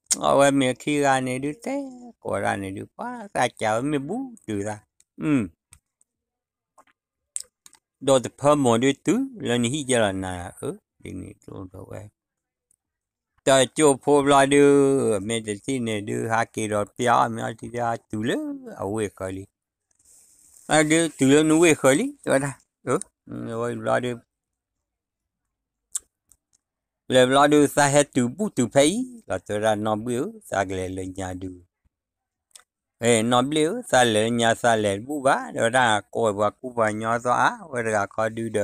အီၣ်ဝဲမ့ၤခံဂၤန့ၣ်ဒုး တဲကိးဒၣ်န့ၣ်ဒုး ပှၤသးစၢ်ဝဲမ့ၢ်ဘူးတုၤသး, ဒီးတဖၢမိၢ်ဒုးတုၤလၢနဟံၣ်ကဲလီၤနၤဧၢ, ဒ်န့ၣ်ဒိၣ်ဒီးဝဲ တကၠိဖိဘျီဒုး မ့ၢ်တထံၣ်န့ၣ်ဒုး ဟးက့ၤဒီးပျၢ်အီၣ်မ့ၤအီထံ တုၤလၢအဝ့ၢ်ဃၢၤလံ, ဒုးတုၤလၢနဝ့ၢ်ဃၢၤလံ တဲဝဲဒၣ်, ဝဲဘျီဒုး လဲၤဘျီဒုး သးဟဲတုၤဘူၣ်တုၤဖဲအံၤလီၤ တဲဝဲဒၣ် နီၢ်ဘျ့ၣ်ဧၢ သးကလဲၤလၢညါဒုး, နီၢ်ဘျ့ၣ်ဧၢ သးလဲၤလၢညါ သးလဲၤတဘူၣ်ဘၣ် တဲဝဲဒၣ် ကိးပှၤကူပှၤညီသီအါ ဝဲတဂၤခီဒုးဒီး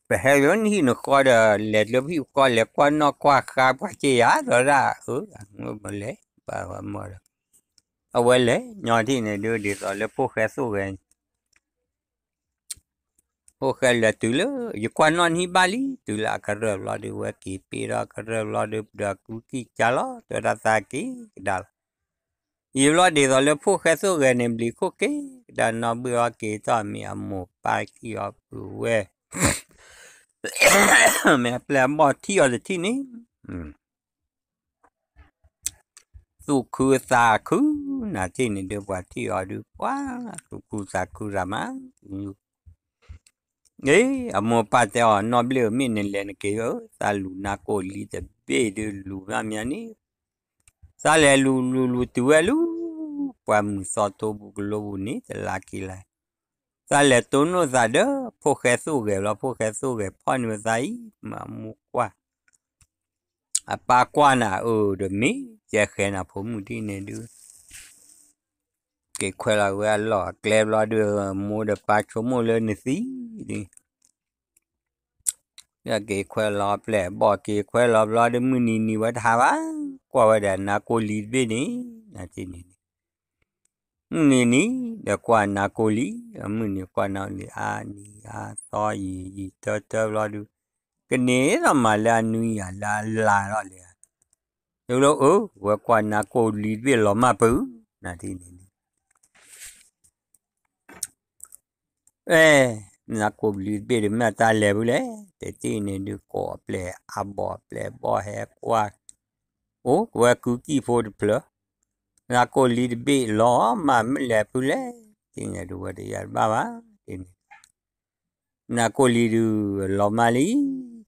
ပဟဲလၢနဟံၣ်နဃီဒီး လဲၤလၢဟံၣ်ဃီ လဲၤကွၢ်နီၣ်ကွၢ်ဃါပှၤက့ယၤ တဲဝဲဒၣ်, မ့ၢ်လဲၤဘၣ်ဝဲမီၢ်ဒီး အဝဲလဲၤညီထံၣ်န့ၣ်ဒုး ဒ်သိးလၢဖိၣ်ဃဲသိၣ်ဂဲၤ ဖိၣ်ဃဲလဲၤတုၤလၢ ယကွၢ်နီၣ်နဟံၣ်ဘၣ်လံ တုၤလၢအကရၢၢ်ဘျီဒုး ဝဲက့ၤပ့ၤဒီးကရၢၢ်ဘျီဒုး ဒီးကူကံၢ်ကၢ်လီၤ တဲဝဲဒၣ် သးက့ၤကဒါလီၤ, ယံာ်ဘျီဒ်သိးလၢဖိၣ်ဃဲသိၣ်ဂဲၤန့ၣ် ဘျံးခိၣ်က့ၤကဒါနီၢ်ဘျ့ၣ်အီၤက့ၤတီၢ်မ့ၢ်အမိၢ်ပၢ်ထံၣ်အီၤပုၢ်ဝဲၢ် မ့ၢ်အပျဲၢ်အဘီၣ်ထံၣ်အီၤတထံၣ်န့ၣ် သူၣ်ခုသးခု နၤထံၣ်န့ၣ်ဒုး ပှၤထံၣ်အီၤဒုး ပှၤသူၣ်ခုသးခုရၤမး, အ့ အမိၢ်ပၢ်တဲအီၤ နီၢ်ဘျ့ၣ်ဧၢ မ့ၢ်နလဲၤနက့ၤဧၢ, သးလူၤနါကိၢ်လံတဘ့ၣ်ဒုး လူၤမးမးန့ၣ်, သးလဲၤလူၤလူၤလူၤတုၤဝဲလူၤ, ပှၤမုၢ်သီထိပူၤကလိပူၤန့ၣ် တလါက့ၤလါ သးလဲၤတိၢ်နီၣ်သးဒီး ဖိၣ်ဃဲသိၣ်ဂဲၤဘျီ ဖိၣ်ဃဲသိၣ်ဂဲၤဖီၣ်န့ၢ်သးအံၤ မၤမူကွၢ် အပၢ်ကွၢ်နၤအၢ ဒီးမ့ၢ် ကဲဃဲနၤဖိမုၣ်ထံၣ်န့ၣ်ဒုး က့ၤခွဲးလီၤဝဲအလီၢ်အကျဲဘျီဒုး မိၢ်ဒီးပၢ်ဆိကမိၣ်လၢနသံဒုး က့ၤခွဲးလီၤပျဲၢ်ဘီၣ် က့ၤခွဲးလီၤဘျီဒုး မုၢ်နံၤနံၤဝဲတဟးဘၣ် ကွၢ်ဝဲဒီးနါကိၢ်လံတဘ့ၣ်န့ၣ် နၤထံၣ်န့ၣ် မုၢ်နံၤနံၤ ဒီးကွၢ်နါကိၢ်လံ, မုၢ်နံၤကွၢ်နါလံ အါနံၤအါသီယံာ်ယံာ်တၢတၢဘျီဒုး, ကန့ၢ်ဒီးမၤလၢအနွံယၤလၢအလါထီၣ်လံဧါ, ဒ်လၢအၢ ဝဲကွၢ်နါကိၢ်လံတဘ့ၣ်လီၤမၢ်ပၢၢ်, နၤထံၣ်န့ၣ် အဲ နါကိၢ်လံတဘ့ၣ်ဒုး မ့ၢ်တၢ်လဲၤဖဲလဲၣ်, တထံၣ်န့ၣ်ဒုး ကိးအပျဲၢ်အဘီၣ် အပျဲၢ်ဘီၣ်ဟဲကွၢ်, အိၣ်ကဝဲကုကံၢ်ဖိတဖျၢၣ်, နါကိၢ်လံတဘ့ၣ်လီၤမၢ် မ့ၢ်လဲၤဖဲလဲၣ်, တန့ၢ်ဒုးဝဲတယၤတဘၣ်ဘၣ်, တန့ၢ် နၤကိၢ်လံဒုးလီၤမၢ်လံ,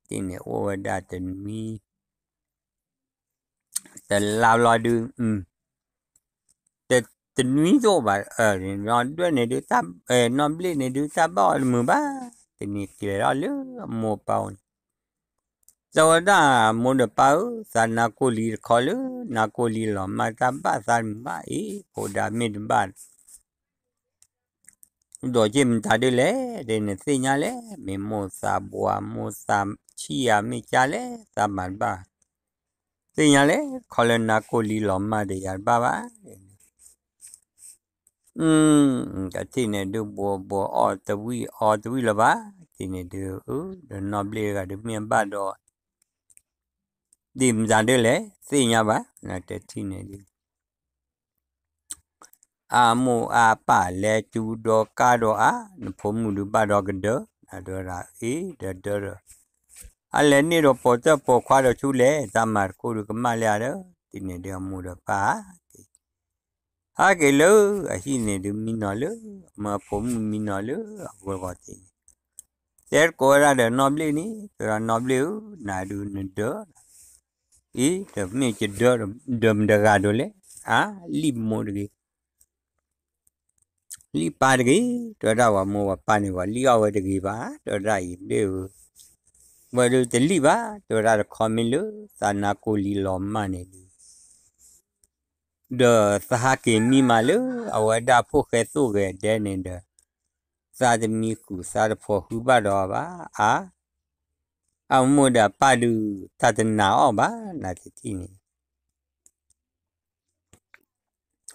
တန့ၢ်အိၣ်ဝဲဒၣ်တနွံ တလါဘျီဒုး, တနွံတအိၣ်ဘၣ်, နီၢ်ဒွဲၣ်န့ၣ်ဒုး, နီၢ်ဘျ့ၣ်န့ၣ်ဒုး တၢ်ဘၣ်အီၤတမုာ်ဘၣ်, တန့ၢ်ကျဲၤထီၣ်လၢအမိၢ်ပၢ်အိၣ်န့ၣ်, တဲဝဲဒၣ်မိၢ်ဒီးပၢ်ဧၢ, သးနၤကိၢ်လံတခီလၢ နၤကိၢ်လံလီၤမၢ် တၢ်ဘၣ်သးတမုာ်ဘၣ်အံၤ, ဖိဒါမ့ၢ်တဘၣ် ဒိးက့ၤမတၤဒ်လဲၣ်, ဒ်နသ့ၣ်ညါလဲၣ်, မ့ၢ်မိၢ်သးဘှါ မိၢ်သးဆံးဧါ မ့ၢ်ကါလဲၣ်, သးမၤတဘၣ်, သ့ၣ်ညါလဲၣ်, ခီလၢနၤကိၢ်လံလီၤမၢ်ဒီးယၤတဘၣ်ဘၣ်, တထံၣ်န့ၣ်ဒုး ဘှီဘှီအီၣ်တဝံၣ်အီတဝံၣ်လၢၤဘၣ်, တထံၣ်န့ၣ်ဒုး, ဒီးနီၢ်ဘျ့ၣ်တဂၤဒုးမ့ၢ်အဘၣ်ဒီး ဒ်မတၤဒ်လဲၣ် သ့ၣ်ညါဘၣ်, နတထံၣ်န့ၣ်ဒုး အမိၢ်အပၢ်လဲၤစူၤဒီးကါဒီးအါ, နဖိမုၣ်ဒုးဘၣ်ဒီးကဒၢ, နဒၢဒၣ်အ့ၣ်ဒီးဒၢဒီး, အလဲၤန့ၢ်ဒီးပိာ်တၢ်ပိာ်ခွါဒီးဆူလဲၣ်, တၢ်မၤတခိၣ်ဒုးကမၣ်လၢအါဒီး, တထံၣ်န့ၣ်ဒုးအမိၢ်ဒီးပၢ် ဟဲက့ၤလၢအဟံၣ်န့ၣ်ဒုးမံနီၤလၢ, အမၢဖိမုၣ်မံနီၤလၢအဂီၢ်ဂီၢ်တထံၣ်န့ၣ်, တဲတကိးဝဲဒၣ်ဒီးနီၢ်ဘျ့ၣ်န့ၣ်, တဲဒီးနီၢ်ဘျ့ၣ်ဧၢ, နၤဒုးနဒၢ, အ့ၣ် တမ့ၢ်ကဒၢ, ဒၢမတၤတဂၤဒိးလဲၣ်, အါ, လံၣ်မိၢ်တဂ့ၤ, လံၣ်ပၢ်တဂ့ၤ, တဲဝဲဒၣ်ပှၤမိၢ်ပှၤပၢ်န့ၣ် ပှၤလံၣ်အီၣ်ဝဲတဂ့ၤဘၣ်, တဲဝဲဒၣ်အံၤဘျ့ၣ်ဧၢ, ဝဲဒုးတလံၣ်ဘၣ်, တဲဝဲဒၣ်တခီမ့ၢ်လၢ သးနၤကိၢ်လံလီၤမၢ်န့ၣ်ဒုး ဒီးသးဟးက့ၤမံမၤလၢအဝဲဒၣ်ဖိၣ်ဃဲသိၣ်ဂဲၤဒဲန့ၣ်ဒီး, သးတမံဃုာ်သးတဖိးဃုာ်ဘၣ်ဒီးအီၤဘၣ်, အါ, အမိၢ်ဒီးပၢ်ဒုး တၢ်တနာ်အီၤဘၣ် နတထံၣ်န့ၣ်,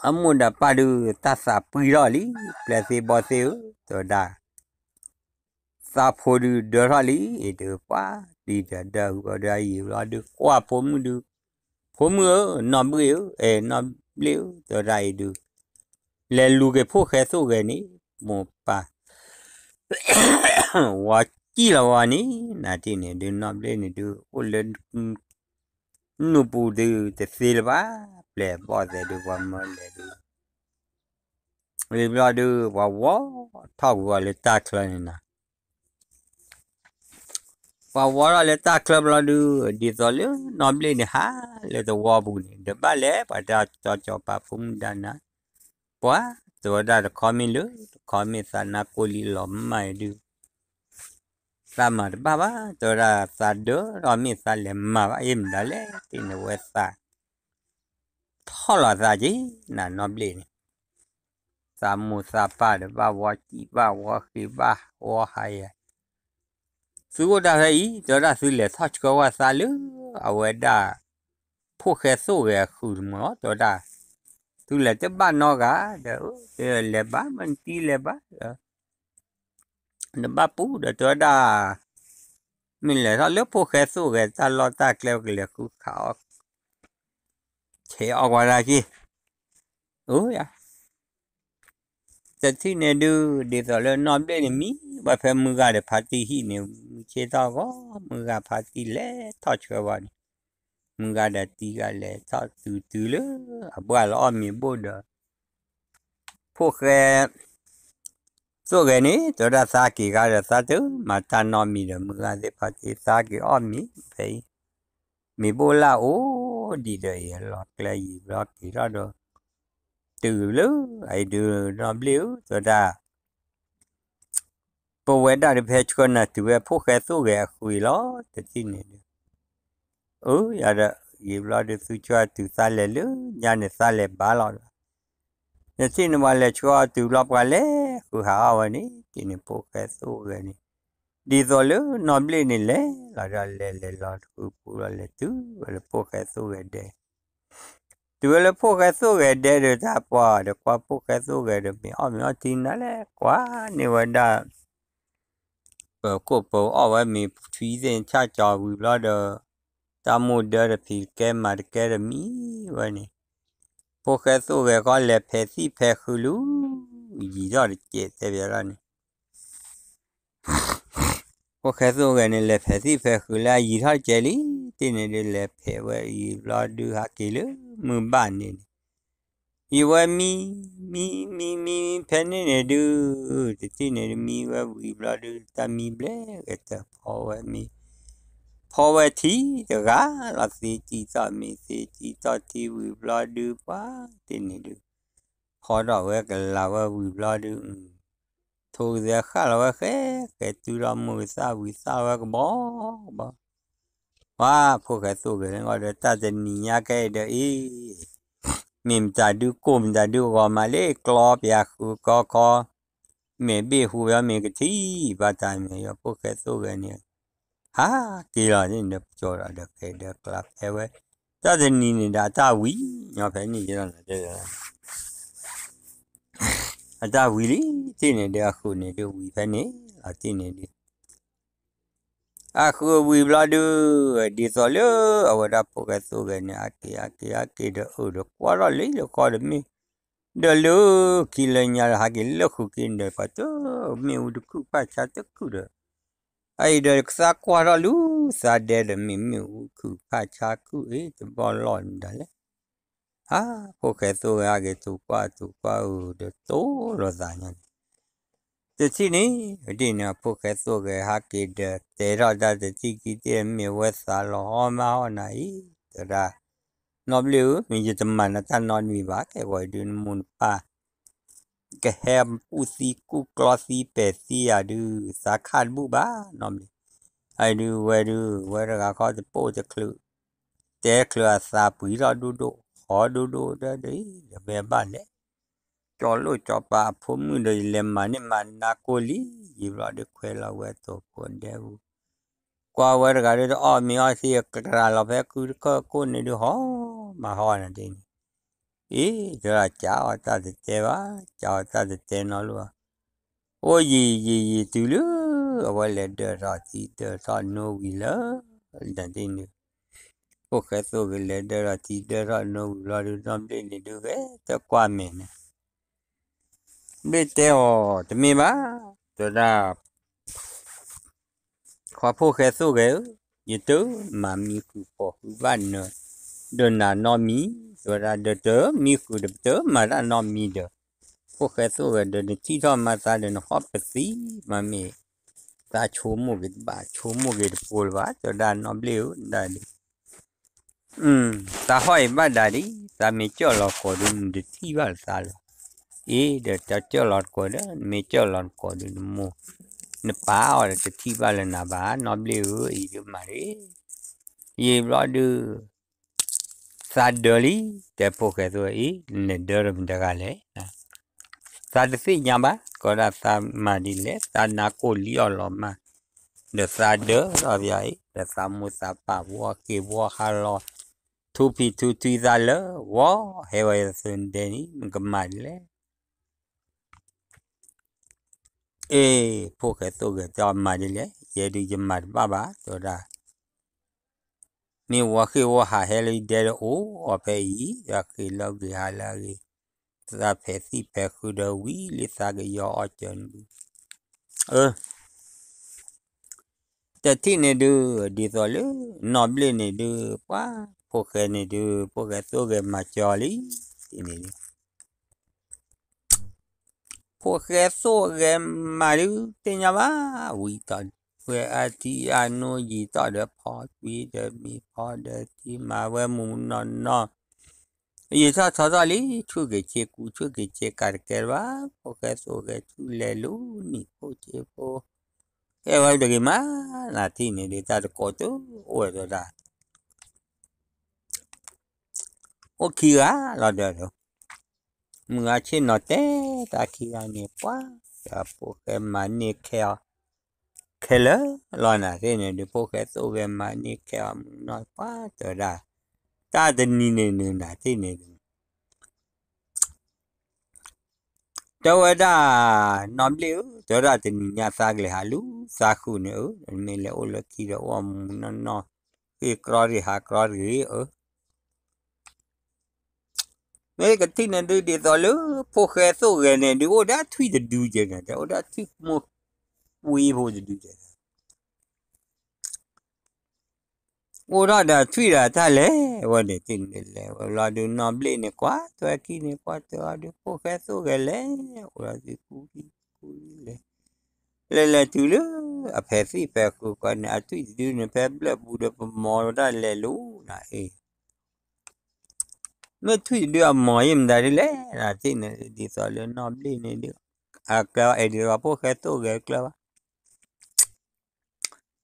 အမိၢ်ဒီးပၢ်ဒုး တၢ်သးပှံၢ်ထီၣ်လံ, ပျဲၢ်သ့ဘီၣ်သ့ၣ်ဧၢ, တဲဝဲဒၣ် သးဖိဒုးဒၢထီၣ်လံ, အ့ၣ်ဒုးပှၤ, ဒ်ဒီးဒၢဝံၤဘျီဒုးအယံာ်ဘျီဒုးကွၢ်ဖိမုၣ်ဒုး, ဖိမုၣ်ဧၢ, နီၢ်ဘျ့ၣ်ဧၢ, အဲၣ်နီၢ်ဘျ့ၣ်ဧၢ, တဲဝဲဒၣ်အံၤဒုး, လဲၤလူၤက့ၤဖိၣ်ဃဲသိၣ်ဂဲၤန့ၣ်, မိၢ်ပၢ် ဝီၤစံၣ်လီၤဝီၤန့ၣ်, နတထံၣ်န့ၣ်ဒုး နီၢ်ဘျ့ၣ်န့ၣ်ဒုး အိၣ်လၢ နူၢ်ပူၤဒုးတသ့လၢၤဘၣ်, ပျဲၢ်ဘီၣ်သဲးဒုးပှၤမၢလဲၤဒုး, ဝံၤဘျီဒုး ပှၤဝီၤထီၣ်ကွံာ်အီၤလၢတၢ်ချၢန့ၣ်နီၤ, ပှၤဝီၤထီၣ်လၢတၢ်ချၢဘျီဒုး ဒ်သိးလၢနီၢ်ဘျ့ၣ်န့ၣ်ဟးလၢတဝီပူၤန့ၣ် ဒီးဘၣ်လဲၤပှၤတၢ်ကၠီကၠီပာ်ဖိမုၣ်ဒါနၤ, ပှၤ တဲဝဲဒၣ်တခီမ့ၢ်လၢ တခီမ့ၢ်သးနၤကိၢ်လံလီၤမၢ်ဒုး သးမၤတဘၣ်ဘၣ်, တဲဝဲဒၣ်သးဒၢထီၣ်မ့ၢ်သးလဲၤမၤဘၣ်အ့ၣ်မတၤလဲၣ်, တထံၣ်န့ၣ်ဝဲသး ထီၣ်လီၤသးက့ၤ နနီၢ်ဘျ့ၣ်န့ၣ်, သးမိၢ်သးပၢ်ဒီးဘၣ်ဝီစံၣ်ဘၣ်ဝီဃ့ဘၣ်ဝီဟးယဲ, သုအိၣ်တၢ်ဖဲအံၤ တဲဝဲဒၣ်သုလဲၤထီၣ်ဆှၢဝဲသးလၢ အဝဲဒၣ် ဖိၣ်ဃဲသိၣ်ဂဲၤအဃုာ်တမီၤလီၤ တဲဝဲဒၣ်, သုလဲၤတဘၣ်နီတဂၤဒီး လဲၤဘၣ်မ့ၢ်နတံၢ်လဲၤဘၣ်ဒီး နဘၣ်ပူၤဒီးတဲဝဲဒၣ်, မ့ၢ်လဲၤထီၣ်လၢဖိၣ်ဃဲသိၣ်ဂဲၤတၢ်လီၢ်တၢ်ကျဲကလဲၤဃုခးအီၣ်, ဆဲးအီၣ်ကွၢ်တၢ်က့ၢ်, အိၣ်ယၤ, တထံၣ်န့ၣ်ဒုး ဒ်သိးလၢနီၢ်ဘျ့ၣ်န့ၣ်မံဘၣ်ဖဲမုၢ်ဂၤဒီးဖါတံၢ်ဟံၣ်န့ၣ် မုၢ်ဆ့ၣ်ထီၣ်ဂီၤ မုၢ်ဂၤဖါတံၢ်လဲၤထီၣ်ဆှၢဝဲန့ၣ်, မုၢ်ဂၤဒီးတံၢ်ဂၤလဲၤထီၣ်တုၤတုၤလၢ အဘၣ်လီၤအီၣ်မ့ၤဘိၣ်ဒီး ဖိၣ်ဃဲ သိၣ်ဂဲၤန့ၣ် တဲဝဲဒၣ်သးက့ၤဂၤဒီးသးတမၤတၢ်နီတမံၤဒီး မုၢ်ဂၤသ့ၣ်ဖါတံၢ်သးက့ၤအီၣ်မ့ၤဖဲအံၤ, မ့ၤဘိၣ်လၢအအိၣ်ဒံးဒီးအံၤ လီၤကျဲယံၤဘျီက့ၤထီၣ်ဒီး တုၤလၢ အံၤဒုးနီၢ်ဘျ့ၣ်ဧၢ တဲဝဲဒၣ် ပဝဲဒၣ်ဒီးဖဲဆှၢနၤတုၤဝဲဖိၣ်ဃဲသိၣ်ဂဲၤအဃုာ်လီၤ တထံၣ်န့ၣ်ဒုး, အၢ ယၤဒီး ယံၤဘျီဒုးသုဆှၢအတုၤသးလဲၤလၢညါန့ၣ်သးလဲၤဘၣ်လီၤဒီး, တထံၣ်န့ၣ်ပှၤလဲၤဆှၢအီၤတုၤလီၤပှၤလဲၤဃုဟးအီၣ်ဝဲန့ၣ် တထံၣ်န့ၣ်ဖိၣ်ဃဲသိၣ်ဂဲၤန့ၣ်, ဒ်သိးလၢနီၢ်ဘျ့ၣ်န့ၣ်လဲၤလီၤဒီးလဲၤလဲၤလီၤတဃုပူၤလီၤလဲၤတုၤဝဲလၢဖိၣ်ဃဲသိၣ်ဂဲၤဒဲ တုၤဝဲလၢဖိၣ်ဃဲသိၣ်ဂဲၤဒဲဒီးတၢ်ပှၤဒီးကွၢ်ဖိၣ်ဃဲသိၣ်ဂဲၤဒီး မ့ၢ်အီၣ်မ့ၢ်အီထံနၤလဲၣ် ကွၢ်န့ၢ်ဝဲဒၣ် ပၢၤခိၣ်ပၢၤအီၣ်ဝဲမ့ၤထွံသ့ၣ်ဆၣ်ကၠီဝံၤဘျီဒီး တၢ်မိၢ်ဒၢဒီးဖံးတကဲမၤတကဲဒီးမံဝဲန့ၣ်, ဖိၣ်ဃဲသိၣ်ဂဲၤဃီလဲၤဖဲးသံၣ်ဖဲးဃုာ်လၢ ယံာ်ထီၣ်တစဲးတဲဘၣ်လီၤန့ၣ် ဖိၣ်ဃဲသိၣ်ဂဲၤန့ၣ် လဲၤဖဲးသံၣ်ဖဲးဃုာ်လၢအယံာ်ထီၣ်တစဲးလံ, တထံၣ်န့ၣ်ဒုးလဲၤဖဲးဝဲအံၤဘျီဒုးဟးက့ၤလၢမုၢ်ဘၣ်န့ၣ်န့ၣ်, ယဝဲမံ, မံ, မံ, မံဖဲန့ၣ်န့ၣ်ဒုး, တထံၣ်န့ၣ်ဒုးမံဝဲဝံၤဘျီဒုး တၢ်မံဘျဲၣ်ဂဲၤတၢၢ်ဖီဝဲမ့ၤ, ဖီဝဲထံတဂၤလီၤ သ့တံၢ်ထီၣ်မ့ၤ သ့တံၢ်ထီၣ်ထံဝံၤဘျီဒုး ပှၤတထံၣ်န့ၣ်ဒုး ဖီထီၣ်ဝဲကလၤဝဲဝံၤဘျီဒုး ထိၣ်ကသဲဃာ်လီၤဝဲဃဲ ဃဲတုၤထီၣ်မိၢ်ကသၣ်ဝံၤသၣ်လီၤဝဲကဘီကဘီ ပှၤဖိၣ်ဃဲသိၣ်ဂဲၤန့ၣ်ဂီၢ်ဒီး တၢ်တနံၤညါခဲအံၤဒီးအံၤ, မ့ၢ်မတၤဒုကိၢ်မတၤဒုဂီၤမးလၢကျီပၠးဃုာ်ကီခီ, မ့ၢ်ဘ့ၣ်ဟူဝဲမ့ၢ်ကထံၣ်ဘၣ်တၢ်မ့ၢ်ယီၤ ဖိၣ်ဃဲသိၣ်ဂဲၤန့ၣ်, ဟးက့ၤလီၤန့ၣ်ဒီး ပကၠီဒီးဒီးဃဲဒီးကျးဖဲဝဲ, တၢ်တနံၤန့ၣ်ဒီးအတၢ်ဝံၤညီဖဲန့ၣ်ယလီၤ အတၢ်ဝံၤလံ, တထံၣ်န့ၣ်ဒုး အဃုာ်န့ၣ်ဒုးဝံၤဖဲန့ၣ်လီၤ တထံၣ်န့ၣ်ဒုး အဃုာ်ဝံၤဘျီဒုး, ဒ်သိးလၢအဝဲဒၣ်ဖိၣ်ဃဲသိၣ်ဂဲၤန့ၣ် အက့ၤ အက့ၤ အက့ၤဒီးအၢၣ်ဒီးကွၢ်ထီၣ်လၢ လၢဃီဒီးမ့ၢ်, ဒီးလၢခံလၢညါဒီးဟးက့ၤလၢဃုာ်က့ၤဒီး ပှၤတမ့ၣ်အူတခုၣ်ဖးဆါတခုၣ်ဒီး, အအံၤဒီးကသးကွၢ်ထီၣ်လၢ သးဒဲဒီးမ့ၢ်မ့ၣ်အူခုၣ်ဖးဆါခုၣ်အ့ၣ် တဘီလီၢ်န့ၣ်ဒၣ်လဲာ် ဟး ဖိၣ်ဃဲသိၣ်ဂဲၤဟးက့ၤတူၢ်ကွၢ်တူၢ်ကွၢ်အၢၣ်ဒီးတိၢ်လိာ်သးညါန့ၣ်, တထံၣ်န့ၣ် ဒ်န့ၣ် ဖိၣ်ဃဲသိၣ်ဂဲၤဟးက့ၤဒီးတဲထီၣ်တၢ်တထံၣ်ခံထံၣ် မ့ၢ်ဝဲသးလီၤဟီမးဟီနၤအံၤ, တဲဒၣ်, နီၢ်ဘျ့ၣ်ဧၢ, မ့ၢ်ယတမၤနၤတၢ်နီတမံၤဘၣ် ခဲဂီၤအံၤဒုးနမိၢ်နပၢ် ကဟဲအူသံကူၣ်ကျီသံပဲာ်သံယၤဒုး သးခးတဘူၣ်ဘၣ် နီၢ်ဘျ့ၣ်, အဒုးဝဲဒုး ဝဲတဂၤခီတပိၢ်တချုး တဲချုးအသးပှံၤထီၣ်ဒိၣ်ဒိၣ် ဟီဒိၣ်ဒိၣ်ဒီး ဒီးဝဲဘၣ်လဲၣ်, ကၠီလိၣ်ကၠီပာ်အဖိမုၣ်ဒီး ယလဲၤမၤန့ၢ်မၤနါကိၢ်လံ, ယံာ်ဘျီဒုးခွဲးလီၤဝဲတိာ်ဖိဒဲပူၤ, ကွၢ်ဝဲတဂၤဒုး တအီၣ်မ့ၤအီၣ်သံ ကြၤလီၤဖဲကုတခၢၣ်ခိၣ်န့ၣ်ဒုး ဟီမးဟီနၤဒ်န့ၣ် အ့ တဲဒၣ်ကးအီၤတၢ်တတဲဘၣ်, ကးအီၤတၢ်တတဲနီတဘျီဘၣ်, အိၣ်ယံာ်ယံာ်ယံာ်တုၤလၢ အဝဲလဲၤဒၢးထီၣ်ထံဒၢးထီၣ်နိဝံၤလၢ နၤဒ်န့ၣ်, ဖိၣ်ဃဲသိၣ်ဂဲၤလဲၤဒၢးထီၣ်ထံဒၢးထီၣ်နိဝံၤဘျီဒုး နီၢ်ဘျ့ၣ်န့ၣ်ဒုးဂဲၤတကွၢ်မဲာ်န့ၣ် ဘျ့ၣ်တဲအီၤ တမ့ၢ်ဘၣ်, တဲဒၣ် ခွါဖိၣ်ဃဲသိၣ်ဂဲၤဧၢ, ယတမၤမံဃုာ်ပိာ်ဃုာ်ဘၣ်နၤ, ဒီးနၤနီတမံၤ, တဲဝဲဒၣ် ဒီးတမံဃုာ်ဒီးပတမၤတၢ်နီတမံၤဒီး, ဖိၣ်ဃဲသိၣ်ဂဲၤဒီးနထံၣ်ထီၣ်မၤသးဒီးနဃီပသံ, မ့မ့ၢ် သးဆိကမိၣ်က့ၤတဘၣ် ဆိကမိၣ်က့ၤတပိၤလၢၤဘၣ်, တဲဝဲဒၣ်နီၢ်ဘျ့ၣ်ဧၢ, ဒၣ်ဒုး သးဟီၣ်အံၤဘၣ်ဒၣ်ဒံး, သးမ့ၢ်ကၢၢ်လီၤတကိးဒီး နတထံၣ်ဘၣ်လၢသးလီၤ. အ့ ဒီးတၢ်ကၢၢ်လီၤတကိးဒီး နမ့ၢ်ကၢၢ်လီၤတကိးဒီး နမိၢ် နပၢ်အီၤဒီး တထံၣ်ဘၣ်လၢနၤဘၣ်, နီၢ်ဘျ့ၣ်ဧၢ, အံၤဒုးမၤလံ. ယံာ်ဘျီဒုး သးဒၢလံ, တဲဖိၣ်ဃဲသိၣ်ဂဲၤအံၤ နဒၢဒီးမတၤတဂၤလဲၣ်. သးတသ့ၣ်ညါဘၣ်, ကီဒၣ်သးမၤဒ်လဲၣ်, သးနါကိၢ်လံအီၤလီၤမၢ်, ဒီးသးဒၢထီၣ်ပယၤအံၤ ဒီးသးမိၢ်သးပၢ်ဝီဃ့ၢ်ဝီဟးလီၤ, ထူဖံးထူထွံသးလၢာ်, ဝီဟဲဝဲယသနဒဲန့ၣ် မ့ၢ်ကမၤဒ်လဲၣ်. အ့ ဖိၣ်ဃဲသိၣ်ဂဲၤတဲအီၤမၤဒ်လဲၣ်, ယဲဒုးယမၤတဘၣ်ဘၣ် တဲဝဲဒၣ် မ့ၢ်ဝီဃ့ၢ်ဝီဟးဟဲလၢယဒဲဒီးအိၣ်အီၤဖဲအံၤ, ယဃ့ၢ်လၢဂ့ၤဟးလၢအဂ့ၤ, သးဖဲးသံၣ်ဖဲးဃုာ်ဒီးဝံၤလံသးကယီၤအီၣ်ကၢၤန့ၣ်ဒုး, တထံၣ်န့ၣ်ဒုး ဒ်သိးလၢ နီၢ်ဘျ့ၣ်န့ၣ်ဒုး ပှၤဖိၣ်ဃဲန့ၣ်ဒုး ဖိၣ်ဃဲသိၣ်ဂဲၤမၤကၠီလံ, တထံၣ်န့ၣ်ဒုး ဖိၣ်ဃဲသိၣ်ဂဲၤမၤဒုး သ့ၣ်ညါဘၣ်, ဝံၤထီၣ်ဝဲအထံအနိယံာ်ထီၣ်ဒီးဖီကွံာ်ဒီးမ့ၢ်ဖီဒီးထံမၤဝဲမူးမူးနီၢ်နီၢ်, ယံာ်ထီၣ်ထီထီၣ်လံ ဆူၣ်က့ၤဆ့ကူဆူၣ်က့ၤဆ့ကၤတကဲလၢၤဘၣ်, ဖိၣ်ဃဲသိၣ်ဂဲၤဆူၣ်လဲၤလူၤနံၣ်ဖိဆ့ဖိ, အဲၣ်ဝဲတဂ့ၤမး, နထံၣ်န့ၣ်ဒုး တၢ်တကိးတအိၣ်ဝဲဒီးဒၣ် အိၣ်ခံဂၤလီၤဒီး မုၢ်ဂၤဆ့ၣ်နီၤတဲတၢ်ခံဂၤန့ၣ် ပှၤ ဖိၣ်ဃဲမၤန့ၢ်ခဲအီၤ ခဲလၢာ်လီၤနၤသ့ၣ်န့ၣ်ဒုး ဖိၣ်ဃဲသိၣ်ဂဲၤမၤန့ၢ်ခဲအီၤမုၢ်နီၢ် ပှၤတဲဝဲဒၣ် တၢ်တနံၤန့ၣ်နုၤနၤသ့ၣ်န့ၣ်ဒုး တဲဝဲဒၣ် နီၢ်ဘျ့ၣ်ဧၢ, တဲဝဲဒၣ်တနံၤညါသးကလဲၤဟးလူၤသးဃုာ်န့ၣ်ဧၢ, မ့ၢ်လဲၤအိၣ်လၢခံဒီးအိၣ်မူးမူးနီၢ်နီၢ်, ဃ့ၢ်ကြီတဂ့ၤဟးကြီတဂ့ၤဧၢ, မ့ၢ်ကထံၣ်န့ၣ်ဒုးဒ်သိးလၢ ဖိၣ်ဃဲသိၣ်ဂဲၤန့ၣ်ဒုး အိၣ်ဒၣ်ထွံၣ်တဒုကဲန့ၣ် အိၣ်ဒၣ်ထွံၣ်မိၢ်ပှ့ၤဖိတဒုကဲန့ၣ် အိၣ်ထီၣ်ဒီးထွံၣ်ဒီးတၢ်လဲၤဝဲန့ၣ် တ့ၢ်န့ၣ်လဲၤဝဲဘျီဒုး နီၢ်ဘျ့ၣ်န့ၣ်ကွၢ်ထွဲခံန့ၣ် ကွၢ်ထွဲအီၤဒုး ဖိၣ်ဃဲသိၣ်ဂဲၤလဲၤ အိၣ်ဒီးသုကူခံ ကူခံလဲၤ လဲၤလဲၤတုၤလၢ အဖဲသ့ၣ်ဖဲဃုကီန့ၣ် အထွံၣ်တဒုန့ၣ် ဖဲဘျၢၣ်ပူၤဒီးပမီၤဝဲဒၣ်လဲၤလိၤနၤအ့ၣ် မ့ၢ်ထွံၣ်တဒုအမီၤယဲၢ်မတၤဒ်လဲၣ် နၤတ့ၢ်န့ၣ် ဒ်သိးလၢနီၢ်ဘျ့ၣ်န့ၣ်ဒုး အကျဲအဲၣ်ဒိးဖိၣ်ဃဲသိၣ်ဂဲၤကျဲဘၣ်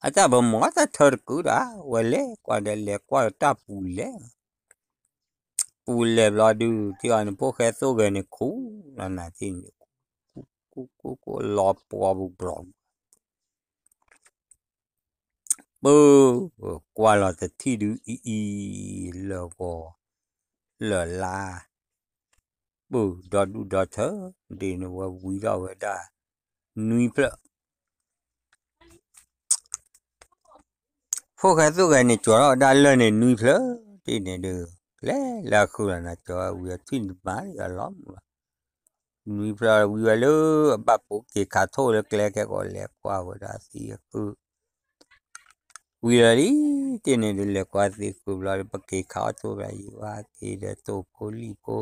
အတၢ်ပမီၤတၢ်ထၢတကုာ်ဒီး ဝဲလဲၤကွၢ်ဒီးလဲၤကွၢ်ဒီးတၢ်ပူၤလဲၤ ပူၤလဲၤဘျီဒုး တ့ၢ်အီၤန့ၣ် ဖိၣ်ဃဲသိၣ်ဂဲၤန့ၣ်ခူၣ်လီၤနၤတ့ၢ်န့ၣ် ခူၣ်ခူၣ်ခူၣ်လီၤပှီၤပူၤဘျီ ပၢ် ကွၢ်လီၤတထံၣ်ဒုးအံၤအံၤ လၢာ်ဂီၤ လၢာ်လါ ပၢ် ဒီဒူၣ်ဒီထၢ ဒ်န့ၣ်ဝဲဝံထီၣ်ဝဲဒၣ် နွံဖျၢၣ် ဖိၣ်ဃဲသိၣ်ဂဲၤန့ၣ် ကၠီၤထီၣ်ဝဲဒၣ်လၢာ်န့ၣ်နွံဖျၢၣ် ဒ်န့ၣ်ဒုး လဲၤလၢဃုာ်လီၤနၤ ကၠီၤဝဲဝံအထွံၣ်န့ၣ်မၤလီၤမူလီၤ နွံဖျၢၣ်ဝံဝဲလၢ အဘၣ်ပိာ်က့ၤခးထိၣ်လၢကျဲခဲကိးလဲၤကွၢ်ဝဲဒၣ်သံအဃုာ် ဝံၤလီၤလံ တ့ၢ်န့ၣ်ဒုး လဲၤကွၢ်သံဃုာ်ဘျီဒီး ပက့ၤခးအီၣ်ထိၣ်ဘျီ ယံၤဝဲဟးက့ၤဒီးတိၢ်ဖိလံၣ်ဖိ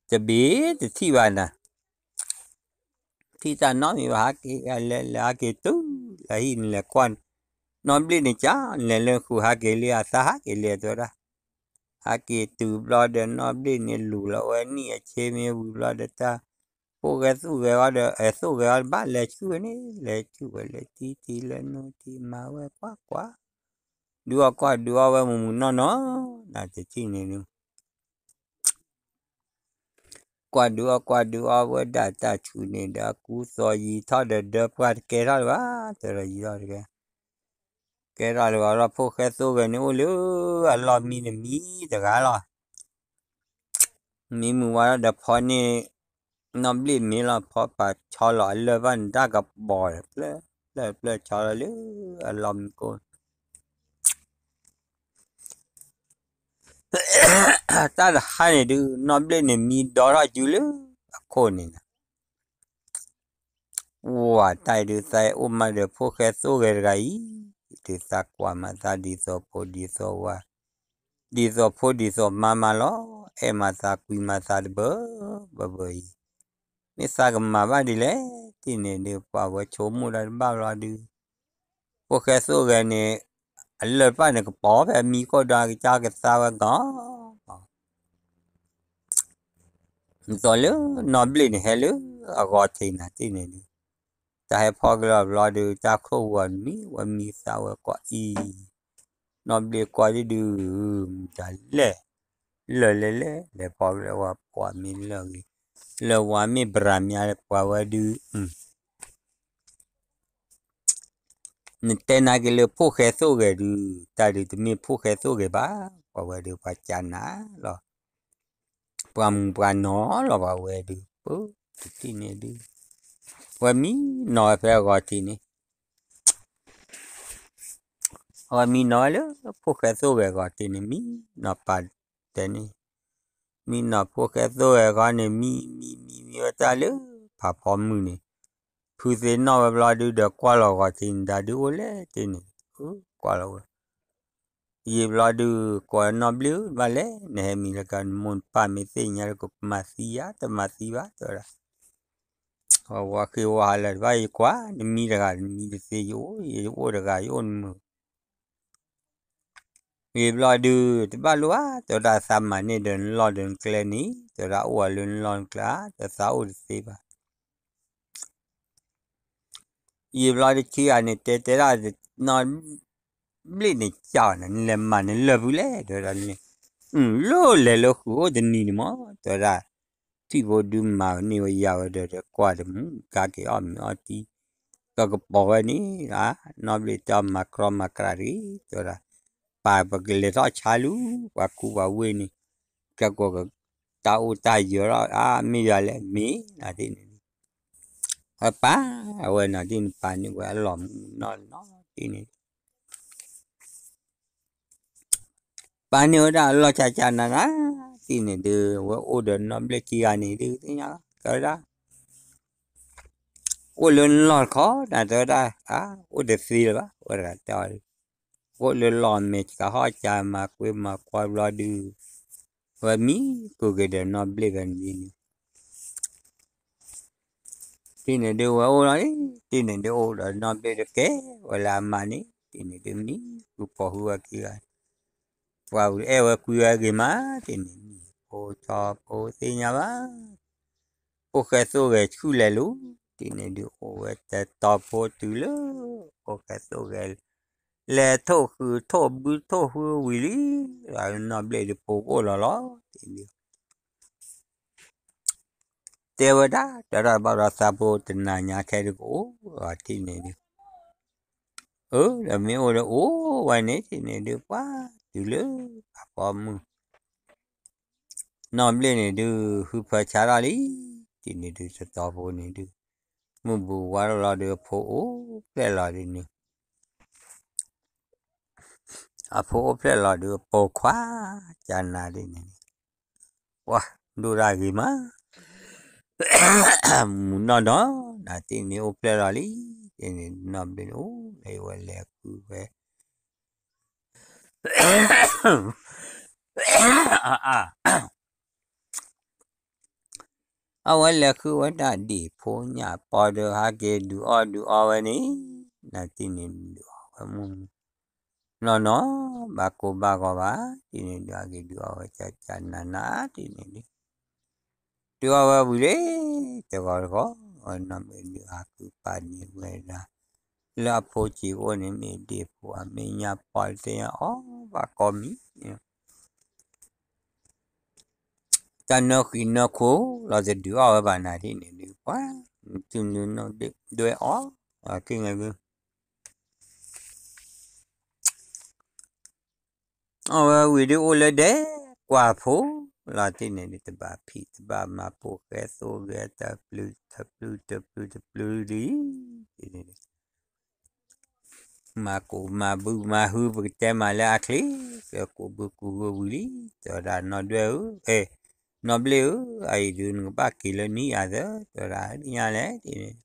တဘ့ၣ်တထံၣ်ဘၣ်နၤ ထံၣ်တၢ်နီတမံၤဘၣ် ဟးက့ၤလဲၤလဲၤဟးက့ၤတုၤလၢဟံၣ်န့ၣ် လဲၤကွၢ် နီၢ်ဘျ့ၣ်န့ၣ်က လဲၤလၢဃုာ်ဟးက့ၤလံ အသးဟးက့ၤလံတဲဝဲဒၣ် ဟးက့ၤတုၤဘျီဒီး နီၢ်ဘျ့ၣ်န့ၣ်လူၤလီၤဝဲနံၣ်အဆ့မ့ၢ်ဝံၤဘျီဒီး တၢ်ဖိၣ်ဂဲၤသူၣ်ဂဲၤအီၤဒီး အဲၣ်သူၣ်ဂဲၤအီၤဒီး ဘၣ်လဲၤဆူၣ်ဝဲန့ၣ် လဲၤဆူၣ်ဝဲလဲၤထံထံလဲၤနူထံမၤဝဲကွၢ်ကွၢ် ဒုးအီၣ်ကွၢ်ဒုးအီၣ်ဝဲမုၢ်မုၢ်နီၢ်နီၢ် နၤတထံၣ်န့ၣ်ဒုး ကွၢ်ဒုးအီၣ်ကွၢ်ဒုးအီၣ်ဝဲဒၣ်တၢ်ဆူၣ်န့ၣ်ဒီး အကူသီယံၤထီၣ်ဒီး ဒၢပှၢ်တကဲထီၣ်လၢၤဘၣ် တဲဒီးယံၤထီၣ်တကဲ ကဲထီၣ်လၢၤဘၣ်လီၤ ဖိၣ်ဃဲသိၣ်ဂဲၤန့ၣ်အိၣ်လၢ အလီၢ်မံန့ၣ်မံတဂၤလီၤ မံမုၢ်ဝါထီၣ်ဒီးဖီန့ၢ် နီၢ်ဘျ့ၣ်မ့ၢ်လီၤ ဖီပာ်ဆီလီၤအလၢၢ်ဘၣ်န့ၣ် တၢ်ကပီၤဒီး ဖျၢၣ်ဖျၢၣ်ဖျၢၣ်ဆီလီၤလၢ အလီၢ်မံကိၣ် တၢ်တဟါန့ၣ်ဒုး နီၢ်ဘျ့ၣ်န့ၣ်မံဒီထီၣ်စုလၢ အခိၣ်န့ၣ်နၤ ဝၤတၢ်အံၤဒုး သးအိၣ်မးဒီးဖိၣ်ဃဲသိၣ်ဂဲၤတဂၤအံၤ ဒုးသးကွၢ်မးသးဒ်သိးဖိဒ်သိးဝၤ ဒ်သိးဖိဒ်သိးမါမးလီၤ အဲၣ်မးသးကွံမးသးတဘၢဘၢဘၢအံၤ မ့ၢ်သးကမၤဘၣ်ဒ်လဲၣ် တ့ၢ်န့ၣ်ဒုး ပှၤဝဲဆိကမိၣ်ဒၣ်တဘၣ်ဘျီဒုး ဖိၣ်ဃဲသိၣ်ဂဲၤန့ၣ် အလၢၢ်တဖၣ်န့ၣ် ကပီၤဖဲအမံခိၣ်ဒီး အကစၢ်ကသါဝဲဂီၤ သိးလၢနီၢ်ဘျ့ၣ်န့ၣ်ဟဲလၢအဂီၤထံးနၤတ့ၢ်န့ၣ်ဒုး တၢ်ဟဲဖီၣ်က့ၤလီၤဘျီဒုး တၢ်ခိၣ်ဝၤမံ ဝဲမံသးဝဲကွၢ်အံၤ နီၢ်ဘျ့ၣ်ကွၢ်ဒုဒုး မတၤလဲၣ် လၢာ်လဲၣ်လဲၣ် လဲၤဖီၣ်က့ၤလၢဝဲပှၤမ့ၢ်လၢာ်ဂ့ၤ လၢဝၤမ့ၢ်ဘြၤမးလၢပှၤဝဲဒုး နတဲနာ်က့ၤလၢဖိၣ်ဃဲသိၣ်ဂဲၤဒုး တၢ်ဒုးတမ့ၢ်ဖိၣ်ဃဲသိၣ်ဂဲၤဘၣ် ပှၤဝဲဒုးပှၤကနၤလီၤ ပှၤမုၢ်ပှၤနီၤလီၤ ပှၤဝဲဒုး ပၢတထံၣ်န့ၣ်ဒုး ဝဲမံနီၤဝဲဖဲအဂီၤထံးန့ၣ် အဝဲမံနီၤဝဲလၢဖိၣ်ဃဲသိၣ်ဂဲၤဂီၤထံးန့ၣ် မံနီၤပာ်တဲန့ၣ် မံနီၤဖိၣ်ဃဲသိၣ်ဂဲၤဂီၤန့ၣ် မံမံမံမံဝဲတၢ်လၢဖးဖီမုၢ်န့ၣ် ဖုသ့ၣ်နီၣ်ဝဲဘျီဒုးဒီးကွၢ်လီၤဂီၤထံးန့ၣ် တၢ်ဒုးအိၣ်လဲၣ်တ့ၢ်န့ၣ် ကွၢ်လီၤဝဲ ယံာ်ဘျီဒုး ကိးနီၢ်ဘျ့ၣ်ဘၣ်လဲၣ် နဟဲမံလၢကနမိၢ်နပၢ်မ့ၢ်သ့ၣ်ညါလၢကမၤသံယၤ တမၤသံဘၣ်တဲဝဲဒၣ် ဝဲဃ့ဝဲဟးလၢတဘၣ်ယကွၢ် နမံတဂၤနမံတသ့ ယအိၣ်ယအိၣ်တဂၤယအိၣ်နမုာ် ယံာ်ဘျီဒုး တဘၣ်လိၣ်ဘၣ် တဲဝဲဒၣ်သးမၤန့ၢ်ဒီးနလီၢ်ဒီးနကျဲန့ၣ် တဲဝဲဒၣ်အိၣ်ဝဲလၢနလီၢ်နကျဲ တဲသးအိၣ်တသ့ဘၣ် ယံာ်ဘျီတဆံဂၤန့ၣ် တဲတဲဒၣ် နီၢ်ဘျ့ၣ်န့ၣ် ကၢ်နၤ နလဲၤမၤနလၢၢ်ဖုလဲၣ် တဲဝဲဒၣ်န့ၣ် လၢလဲၤလၢဃုာ်အိၣ်တနံၤန့ၣ်မး တဲဝဲဒၣ် ထံၣ်ဖိဒုးမၤန့ၢ်ဝဲယၤဝဲဒီး ကွၢ်တမုာ် ကါက့ၤအီၣ်မ့ၤအီၣ်တံၢ် ကကပီၤဝဲန့ၣ်လီၤ နီၢ်ဘျ့ၣ်တဲအီၤမၤကြီမၤကြးတဂ့ၤ တဲဝဲဒၣ် ပာ်ပကလဲၤထီၣ်ဆါလူၤ ပှၤကူပှၤဝ့ၢ်န့ၣ် ကဲကိးကတၢ်အိၣ်တၢ်ယၢၤလီၤ အါမ့ၢ်ယၤလဲၣ် မ့ၢ်နၤဒ်န့ၣ် အပၢ်အဝဲနီၤဒ်န့ၣ် ပာ်န့ၢ်ဝဲအလီၢ်မုၢ်နီၢ်နီၢ်ဒ်န့ၣ် ပာ်န့ၢ်ဝဲဒၣ်အလီၢ်ကၢ်ကၢ်နးနး ဒ်န့ၣ်ဒုး ဝဲအိၣ်ဒီးနီၢ်ဘျ့ၣ်ခံဂၤန့ၣ်ဒုး သ့ၣ်ညါလီၤ တဲဝဲဒၣ် အိၣ်လၢနလီၢ်တခီ နတဲဝဲဒၣ် အါ အိၣ်တသ့လၢၤဘၣ် ဝဲတဂၤတဲအီၤဒုး အိၣ်လၢလီၢ်မဲာ် ဆှးဟီၣ်စၢၤ မၤကွ့မၤကွီဘျီဒုး, ဝဲမံကိၢ်က့ၤဒီးနီၢ်ဘျ့ၣ်ဖဲန့ၣ်န့ၣ် တံၢ်န့ၣ်ဒုးဝဲအိၣ်လီၤ, တံၢ်န့ၣ်ဒုးအိၣ်ဒီးနီၢ်ဘျ့ၣ်တကဲဝဲလၢအမါန့ၣ်, တံၢ်န့ၣ်ဒုးမံဃုဖီၣ်ဃုဝဲခံဂၤ, ပှၤဝံၤအဲၣ်ဝဲကွံဝဲဂ့ၤမး, တံၢ်န့ၣ် မံဖိဆီဖိသ့ၣ်ညါဘၣ်, ဖိၣ်ဃဲသိၣ်ဂဲၤဆူၣ်လဲၤလူၤ, တံၢ်န့ၣ်ဒုးအိၣ်ဝဲတတီၤဖိတုၤလၢ ဖိၣ်ဃဲသိၣ်ဂဲၤ လဲၤထိၣ်ဃုာ်ထိၣ်ဘုထိၣ်ဃုာ်ဝံၤလံ, နီၢ်ဘျ့ၣ်ဒုးပိာ်အိၣ်လီၤလီၤ, တံၢ်န့ၣ် တဲဝဲဒၣ် တဲဒၣ်ဘၣ်ဒီးသးဖိတနၤညါခဲဒုးကအိၣ်လီၤ တံၢ်န့ၣ်ဒုး, အၢ ဒီးမ့ၢ်အိၣ်ဒီးအိၣ်ဝဲန့ၣ် တံၢ်န့ၣ်ဒုး ပှၤတုၤလၢအပိာ်မုၣ် နီၢ်ဘျ့ၣ်န့ၣ်ဒုး ဟုဖၢဆါထီၣ်လံ, တံၢ်န့ၣ်ဒုး တတီၤဖိန့ၣ်ဒုး မုၢ်ဘူးဝါထီၣ်လီၤဒုး အဖိအိၣ်ဖျဲၣ်လီၤဒုးန့ၣ် အဖိအိၣ်ဖျဲၣ်လီၤဒုး အပိာ်ခွါ ကနၤဒ်န့ၣ်, ပှၤဒိၣ်တၢ်ဂ့ၤမး, မုၢ်နီၢ်နီၢ် နၤတံၢ်န့ၣ်အိၣ်ဖျဲၣ်လီၤလံ, တံၢ်န့ၣ်နီၢ်ဘျ့ၣ်န့ၣ်အိၣ်လၢဝဲလဲၤဃုဝဲ အဝဲလဲၤဃုဝဲဒၣ်ဒံၣ်ဖိညၣ်ပီဒီး ဟးက့ၤဒုးအီၣ်ဒုးအီဝဲန့ၣ်, နၤတံၢ်န့ၣ်ဒုးအီဝဲမုၢ် နီၢ်နီၢ် ဘၣ်ကိၢ်ဘၣ်ဂီၤဘၣ်, တံၢ်န့ၣ်ဒုးဟးက့ၤဒုးအီဝဲကၢ်ကၢ်နးနး တံၢ်န့ၣ်ဒုး ဒုးအီဝဲဝံၤလံ, တဂီၤတဂီၤ နီၢ်ဘျ့ၣ်ဒုးဟးဃုပာ်န့ၢ်ဝဲဒၣ် လၢအဖိစံးအိၣ်န့ၣ် မ့ၢ်ဒံၣ်ဖိဧါ မ့ၢ်ညၣ်ပီတသ့ၣ်ညါအီၤဘၣ်ကိးမံၤ တၢ်နၢဃံးနၢခိလီၤတဒုးအီၣ်ဝဲဘၣ်နၤဒ်န့ၣ်ဒုး ပှၤ တုၤနုၤနီၢ်ဒွဲၣ်အီၣ် က့ၤငဲၤဒုး အီၣ်ဝဲဝံၤဒုးအိၣ်လၢဒဲးကွၢ်ဖိလီၤတံၢ်န့ၣ်ဒုး တဘၣ်ဖံးတဘၣ်မၤ ပိာ်ဃဲသိၣ်ဂဲၤတပျုၤတပျုၤတပျုၤတပျုၤလံ မၤကိးမၤဘုမၤဟု ပကတဲမၤလၢအချ့ ကကိးဘုကူဂုာ်ဝံၤလံ တဲဝဲဒၣ်နီၢ်ဒွဲၣ်ဧၢ, အဲ နီၢ်ဘျ့ၣ်ဧၢ, အအံၤဒုးနကဘၣ်က့ၤလၢနံၣ်အသၢ တဲဝဲဒၣ် ဒ်ညါလဲၣ် တံၢ်န့ၣ် နီၢ်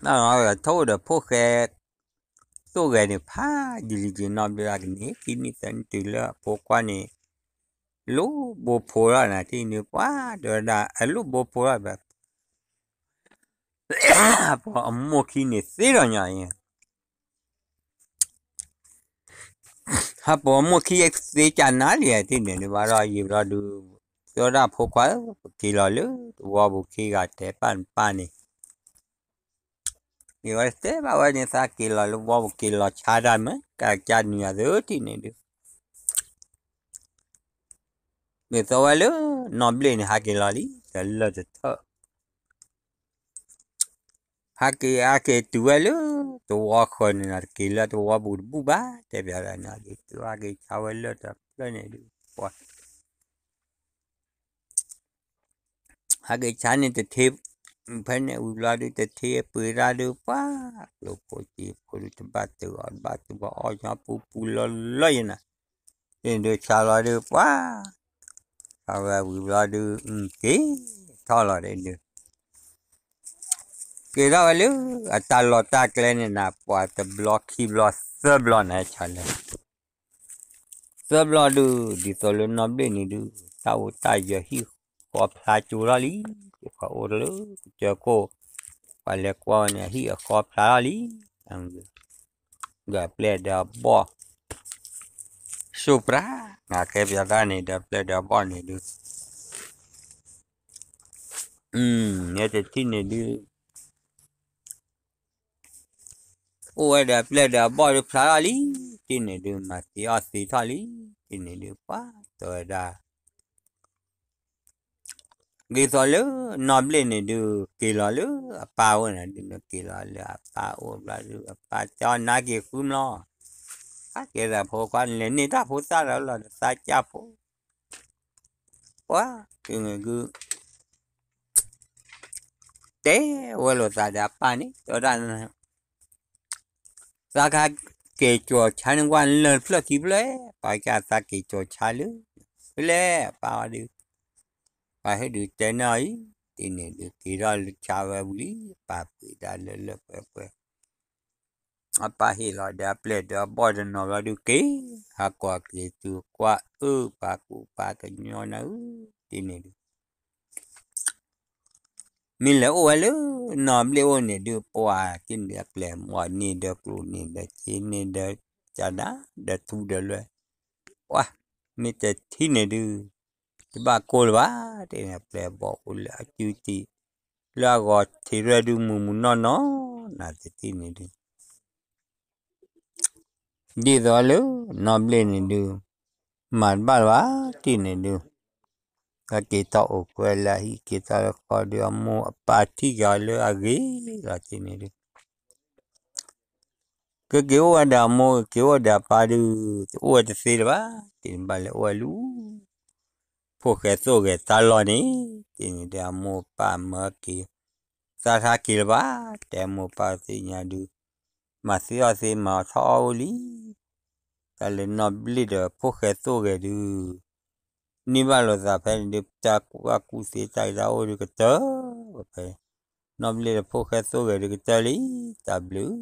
နီၢ် ထိၣ်ဒီးဖိၣ်ဃဲ သိၣ်ဂဲၤန့ၣ် ဖးယံာ်လံယံာ်နီၢ်ဘျ့ၣ်ဒၣ်ကန့ၣ် ခံနံၣ်သၢနံၣ်တုၤလၢအဖိခွါန့ၣ် လိၣ်ဘိဖိထီၣ်နၤ တံၢ်န့ၣ်ပှၤ တဲဝဲဒၣ် အလိၣ်ဘိဖိထီၣ်ဘၣ် ဟးပိာ်အမိၢ်ခံန့ၣ်သ့ဒီးညါအံၤ ဟးပိာ်အမိၢ်ခံသ့ကနၤလံ တံၢ်န့ၣ်ဒုးဘၣ်ဒီးယံာ်ဘျီဒုး တဲဝဲဒၣ်ဖိခွါဧၢ ပက့ၤလီၤလၢတဝီပူၤခံဂၤတဲပၢ်နပၢ်န့ၣ် ယဝဲတဲဘၣ်ဝဲန့ၣ် သးက့ၤလီၤလၢဝီပူၤက့ၤလီၤဆါတၢ်မ့ၢ် ကကနံၤအသၢတံၢ်န့ၣ်ဒုး ဒ်သိးဝဲလၢ နီၢ်ဘျ့ၣ်န့ၣ် ဟးက့ၤလီၤလံ တလၢၢ်တထၢၣ် ဟးက့ၤဟးက့ၤတုၤဝဲလၢ တဝီဃၢၤန့ၣ် တက့ၤလၢတဝီပူၤတဘူၣ်ဘၣ် တဲပျးဒၣ်န့ၣ် ဒ်သိးဟးက့ၤဆါဝဲလၢတဖျၢၣ်န့ၣ်ဒုး ပှၤ ဟးက့ၤဆါန့ၣ်တထ့ ဖဲန့ၣ်ဝံၤဘျီဒုး တထ့ပှ့ၤတၢ်ဒုး ပှၤ ကျိဖိစံးဖိဒုး တဘၣ်တုၤအီၤ တဘၣ်တုၤဘၣ်အီၣ်ညီပူပူလီၤလီၤယဲနၤ ဒ်န့ၣ်ဒုး ဆါလီၤဒုး ပှၤ ဆါဝဲဝံၤဘျီဒုး က့ၤထီၣ်လီၤဒ်န့ၣ်ဒုး က့ၤထီၣ်ဝဲလၢ အတၢ်လီၢ်တၢ်ကျဲန့ၣ်နၤ ပှၤတဘျီခံဘျီသၢဘျီနၤ ဆါလၢ သၢဘျီဒုး ဒ်သိးလၢနီၢ်ဘျ့ၣ်န့ၣ်ဒုး တၢ်အိၣ်တၢ်ယၢၤဟံၣ်ဃီဖျါကၠိထီၣ်လံ ပှၤအိၣ်လၢကစၢၢ်ခိၣ် ပှၤလဲၤကွၢ်ဝဲန့ၣ် အဟံၣ်အဃီဖျါထီၣ်လံ ဒီးပျဲၢ်ဒီးအဘီၣ် စိးပြး နကဲပျးတၢ်န့ၣ်ဒီးပျဲၢ်ဒီးအဘီၣ်န့ၣ်ဒုး မ့ၢ်တထံၣ်န့ၣ်ဒုး အိၣ်ဝဲဒီးပျဲၢ်ဒီးအဘီၣ်ဒုးဖျါထီၣ်လံ တံၢ်န့ၣ်ဒုး မၤသံအီၣ်သံထီၣ်လံ တံၢ်န့ၣ်ဒုး ပှၤတဲဝဲဒၣ် ဒ်သိးလၢနီၢ်ဘျ့ၣ်န့ၣ်ဒုး က့ၤလီၤလၢအပၢ်အိၣ်န့ၣ်ဒုး က့ၤလီၤလၢအပၢ်အိၣ်ဘျီဒုး အပၢ်တဲအီၤနၤက့ၤဃုမၢ်လီၤ ဟးက့ၤဒီးဖိခွါန့ၣ် လဲၤန့ၢ်တၢ်ဖိသၣ်ဒီးလီၤဒီးသးကၢ်ဖိ ပှၤ က့ၤန့ၣ်ဒုး တဲဝဲလိာ်သးဒီးအပၢ်န့ၣ် တဲဝဲဒၣ် သးကဟဲက့ၤကၠီၤဆါန့ၢ်ကွၢ်လၢၢ်တဖျၢၣ်ခံဖျၢၣ် ပှၤကသးက့ၤကၠီၤဆါလၢ ဖဲလဲၣ်အပၢ်ဝဲဒုး ပှၤဟဲဒုးတဲန့ၢ်အီၤအံၤ တံၢ်န့ၣ်ဒုး က့ၤထီၣ်လၢဆါဝဲဝံၤလံ ပာ်ပှ့ၤဒၣ်လၢလၢပှဲၤပှဲၤ အပၢ်ဟ့ၣ်လီၤဒီးအပျဲၢ်ဒီးအဘီၣ်တနီၤဘျီဒုးက့ၤ, ဟးကွၢ်က့ၤတုၤကွၢ်အၢပၢ်ကူၣ်ပၢ်ကညီနၤဧၢ, တ့န့ၣ်ဒုး မ့ၢ်လဲၤအိၣ်ဝဲလၢနီၢ်ဘျ့ၣ်အိၣ်န့ၣ်ဒုး ပှၤတ့န့ၣ်ဒုး အပျဲၢ်မီၢ်န့ၢ်ဒီးကျိၣ်န့ၢ်ဒီးစ့န့ၢ်ဒီး ကဒါဒီးထူဒီးလွဲၢ်, ပှၤမ့ၢ်တထံၣ်န့ၣ်ဒုး တဘၣ်ကိၢ်လၢၤဘၣ်, တ့န့ၣ် အပျဲၢ်ဘီၣ်အိၣ်လၢအစုတံၢ် လၢအဂီၤထံးရွဲၣ်ဒုးမုၢ်မုၢ်နီၢ်နီၢ် နတထံၣ်န့ၣ်ဒုး ဒ်သိးလၢနီၢ်ဘျ့ၣ်န့ၣ်ဒုး မၤတဘၣ်လၢၤဘၣ် တ့န့ၣ်ဒုး ကက့ၤထီၣ်အိၣ်ကွဲလၢအဟံၣ်က့ၤထီၣ်လၢဃီဒုး အမိၢ်အပၢ်ထံၣ်က့ၤအီၤလၢအဂ့ၤလီၤ တ့န့ၣ်ဒုး ကက့ၤအိၣ်ဝဲဒီးအမိၢ် ကက့ၤအိၣ်ဒီးအပၢ်ဒုး တအိၣ်ဝဲတသ့လၢၤဘၣ်, တ့န့ၣ်ဘၣ်လဲၤအိၣ်ဝဲလၢ ဖိၣ်ဃဲသိၣ်ဂဲၤတၢ်လီၢ်န့ၣ်, တ့န့ၣ်ဒုး အမိၢ်အပၢ်မၢက့ၤ သးထါက့ၤလၢၤဘၣ်, တဲအမိၢ်အပၢ်သ့ၣ်ညါဒုး မၤသ့အီၣ်သ့ မၤအီၣ်ထီၣ်အီၣ်အိၣ်လံ, တၢ်လၢနီၢ်ဘျ့ၣ်ဒီးဖိၣ်ဃဲသိၣ်ဂဲၤဒုး န့ၢ်ဘၣ်လိာ်သးဖဲန့ၣ်ဒုး ပတၢ်ကူၣ်ဘၣ်ကူၣ်သ့တၢ်ဂ့ၤတၢ်အိၣ်ဒုးကတၢၢ်, ဖဲ နီၢ်ဘျ့ၣ်ဒီးဖိၣ်ဃဲသိၣ်ဂဲၤဒုးကတၢၢ်လံ, တၢ်ဘျုး